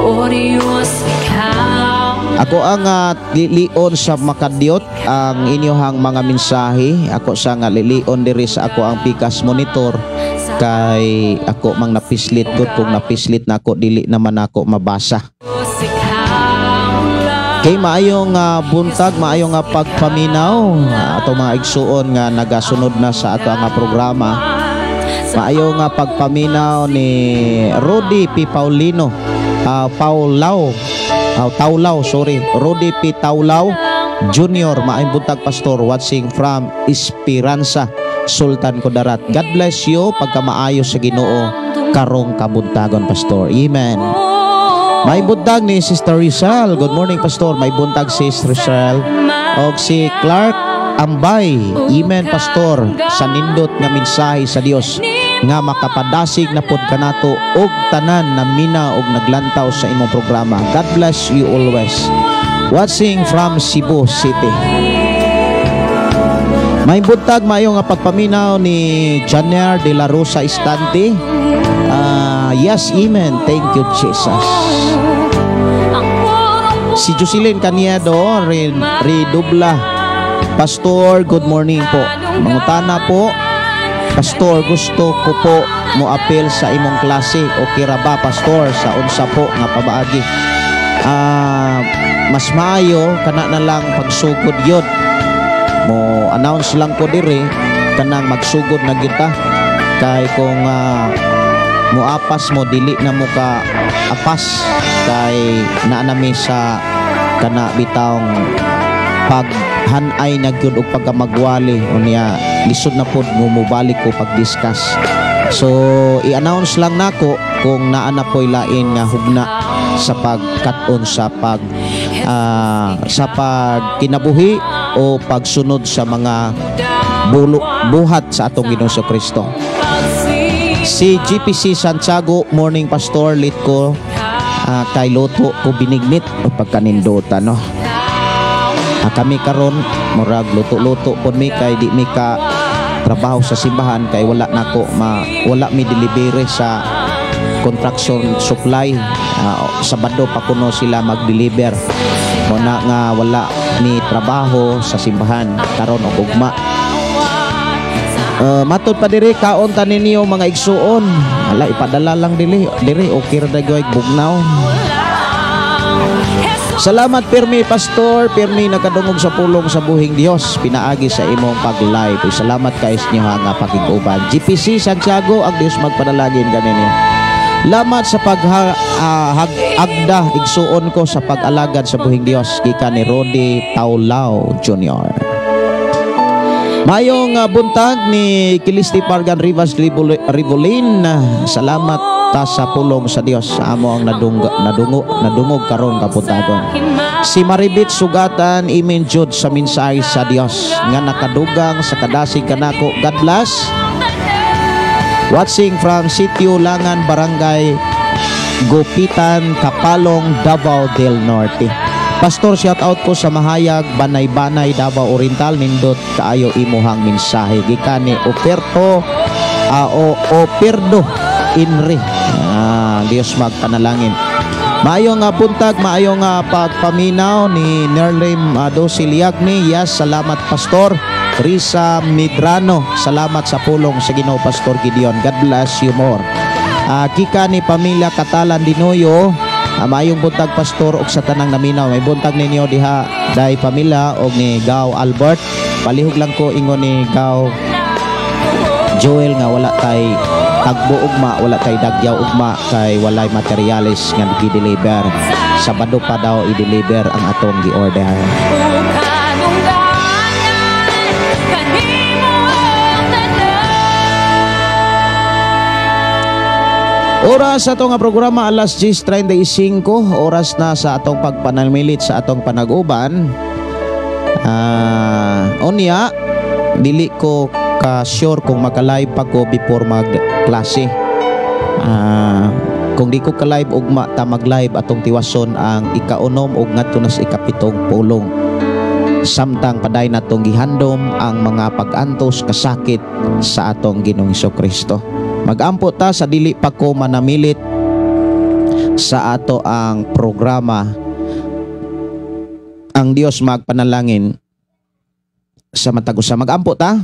O Diyos, ikaw. Ako ang lilion sa makadiyot ang inyohang mga mensahe. Ako sa nga lilion diri sa ako ang pikas monitor, kay ako mang napislit gud. Kung napislit na ako, dili naman ako mabasa. Kay maayong buntag, maayong pagpaminaw atong mga igsuon nga nagasunod na sa ato ang programa. Maayong pagpaminaw ni Rudy P. Paulino, Paulao, Taulao, sorry, Rudy P. Taulao Junior. Maayong buntag Pastor, watching from Esperanza, Sultan Kudarat. God bless you, pagkamaayo sa Ginoo karong kabuntagon, Pastor. Amen. May buntag ni Sister Rizal. Good morning, Pastor. May buntag si Sister Rizal. Og si Clark Ambay. Amen, Pastor. Sa nindot nga mensahe sa Dios. Nga makapadasig na pod kanato og tanan na mina og naglantaw sa imong programa. God bless you always. Watching from Cebu City. May buntag, maayo nga pagpaminaw ni Janer de la Rosa Estante. Yes, amen. Thank you, Jesus. Si Jocelyn Caniedo, Redubla. Pastor, good morning po. Mangutana po, Pastor, gusto ko po mo apil sa imong klase. Okay ra ba, Pastor, sa unsa po nga pabaagi? Mas maayo kana na lang pagsugod yun. Mo announce lang ko dire kanang magsugod na kita kay kung moapas mo, dili na mo ka apas kay naa nami sa kana bitawng paghanay na gyud og pagkamagwali. Unya lisod na pod mo mobalik ko pag-discuss, so i-announce lang nako kung naa na po'y lain nga hugna sa pagkat-on sa pagkinabuhi o pagsunod sa mga bulo, buhat sa atong Ginoong Kristo. Si GPC Santiago, morning Pastor, lit ko kay luto ko binignit o pagkanindota, no. Kami karon murag luto-luto pod mi kay di mi ka trabaho sa simbahan kay wala nako ma wala mi delivery sa construction supply. Sabado pa kuno sila mag-deliver, mo na nga wala mi trabaho sa simbahan karon og ugma. Matod pa diri, kaon ta ninyo mga igsuon. Ala, ipadala lang dili diri, okay ra dagoy bugnaw. Salamat pirmi, Pastor, pirmi nakadungog sa pulong sa buhing Dios pinaagi sa imong pag-live. Uy, salamat kay inyo ha nga pakig-uban. GPC Santiago, ang Dios magpanalangin kaninyo. Lamat sa pag-agda igsuon ko sa pag-alagad sa buhing Dios, gikan ni Rodi Taulao Jr. Mayong buntag ni Kilisti Pargan Rivas Rivolin. Salamat ta sa pulong sa Dios sa amo ang nadungog karon kabuntagon. Si Maribit Sugatan, amen jud sa mensahe sa Dios nga nakadugang sa kadasig kanako. God bless. Watching from Sitio Langan, Barangay Gupitan, Kapalong, Davao del Norte. Pastor, shout out ko sa Mahayag, Banay-Banay, Davao Oriental. Nindot kaayo imuhang mensahe. Gikan ni Operto o Operdo Inri. Dios magpanalangin. Maayo nga buntag, maayo nga pagpaminaw ni Nerlim Dosiliagni. Yes, salamat, Pastor. Risa Midrano, salamat sa pulong sa Ginoo, Pastor Gideon. God bless you more. Kika ni Pamilya Katalan Dinoyo, maayong buntag, Pastor, ug sa tanang naminaw. May buntag ninyo diha, Day Pamilya og ni Gaw Albert. Palihog lang ko ingon ni Gaw Joel nga wala tay tagbo ugma, wala tay dagyaw ugma kay walay materyales nga gi-deliver. Sabado pa daw i-deliver ang atong gi-order. Kanungdangan kanimo ang tanan. Oras sa atong nga programa, alas 10:35, oras na sa atong pagpanamilit sa atong panag-uban. Unya dili ko ka sure kung maka-live pa ko before mag-klase. Kung di ko ka-live ugma ta, mag-live atong tiwason ang ikaunom ug ngadto na sa ikapitong pulong. Samtang paday natong gihandom ang mga pag-antos, kasakit sa atong Ginoong Kristo. Magampo ta sa dili pa ko manamilit sa ato ang programa. Ang Dios magpanalangin sa matag usa. Magampo ta.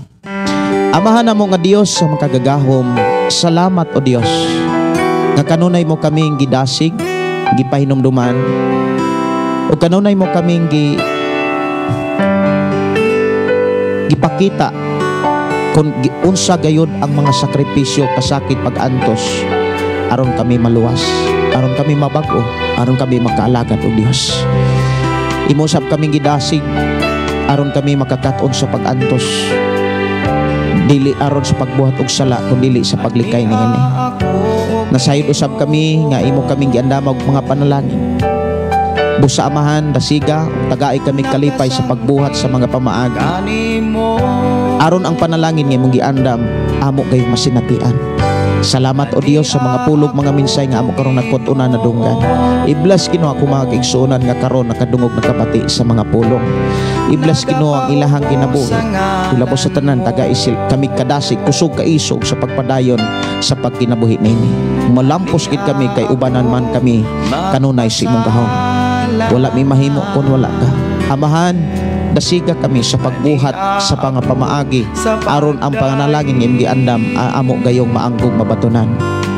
Amahan namo nga Dios sa makagagahom, salamat o Dios nga kanunay mo kaming gidasig, gipahinumduman, o kanunay mo kaming gipakita kung unsa gayud ang mga sakripisyo, kasakit, pag-antos aron kami maluwas, aron kami mabag-o, aron kami makaalagad og Dios. Imo sab kaming gidasig aron kami makakat-on sa pag-antos, dili aron sa pagbuhat og sala kun dili sa paglikay niini. Nasayod usab kami nga imo kaming giandam og mga panalangin. Busa Amahan, dasiga, tagai kami kalipay sa pagbuhat sa mga pamaagi. Kanimo. Aron ang panalangin nga imong giandam amo kay masinatian. Salamat, O Dios, sa mga pulong, mga mensahe nga amo karon nakot-unan, nadunggan. I-bless, Ginoo, ako mga kaigsuonan nga karon nakadungog, nakabati sa mga pulong. I-bless, Ginoo, ang ilahang kinabuhi. Ilabos sa tanan taga isil kami kadasig kusog kaisog sa pagpadayon sa pagkinabuhi nini. Malampos gid kami kay ubanan man kami kanunay sa imong gahom. Wala mi mahimo kon wala ka. Amahan, dasiga kami sa pagbuhat sa mga pamaagi aron ang panalangin nga imong giandam amo gayong maanggong mabatunan.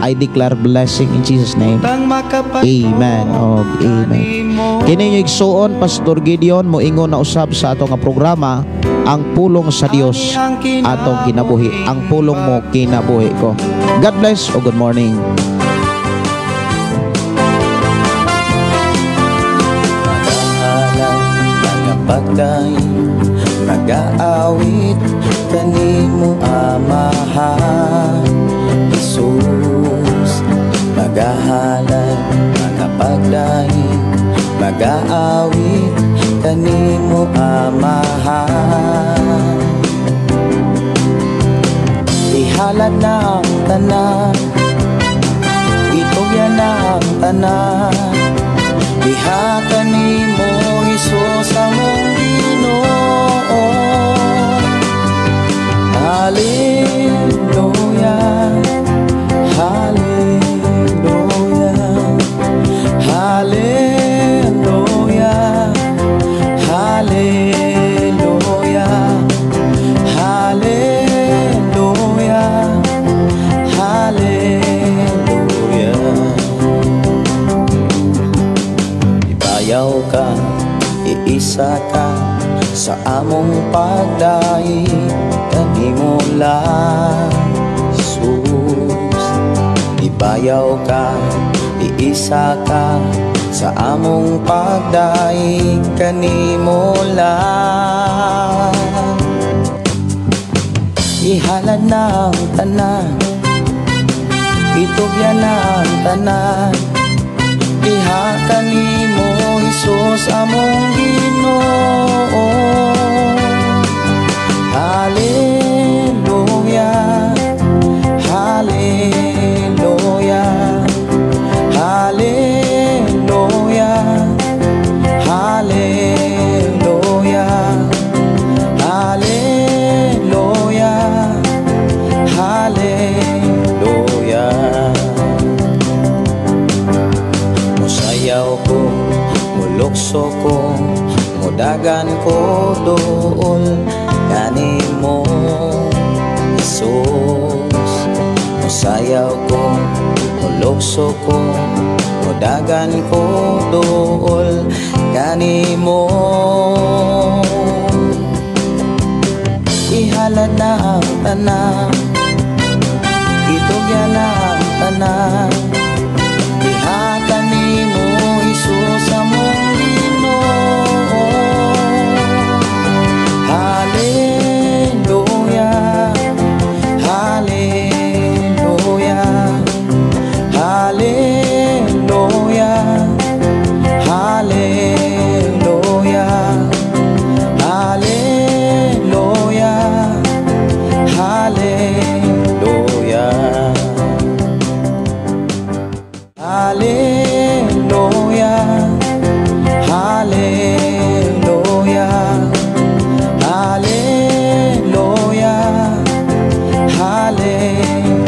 I declare blessing in Jesus' name. Amen og amen. Kini inyong igsuon, Pastor Gideon, moingon na usab sa ato nga programa, Ang Pulong sa Dios Atong Kinabuhi. Ang pulong mo, kinabuhi ko. God bless o good morning. Magahalad, magapagdaig, magaawit kanimo, Amahan Jesus. Magahalad, magapagdaig, magaawit kanimo, Amahan. Ihalad na ang tanan, itugyan na ang tanan. Diha kanimo, Hesus, among Ginoo. Hallelujah, Hallelujah, Hallelujah, Hallelujah, Hallelujah, Hallelujah. Ibayaw ka, iisa ka sa among pagdaig kanimo lang, Jesus. Ibayaw ka, iisa ka sa among pagdaig kanimo lang. Ihalad na ang tanan, itugyan na ang tanan. Diha kanimo, Hesus, among Ginoo. Hallelujah, Hallelujah, Hallelujah, Hallelujah, Hallelujah, Hallelujah. Musayaw ko, mulukso ko, mudagan ko dool kanimo, Jesus. Musayaw ko, mulukso ko, mudagan ko dool kanimo. Ihalad na ang tanan, itugyan na ang tanan. Diha kanimo, Hesus, among Ginoo. Hallelujah, Hallelujah, Hallelujah, Hallelujah, Hallelujah, Hallelujah. Hallelujah, Hallelujah, Hallelujah, Hallelujah.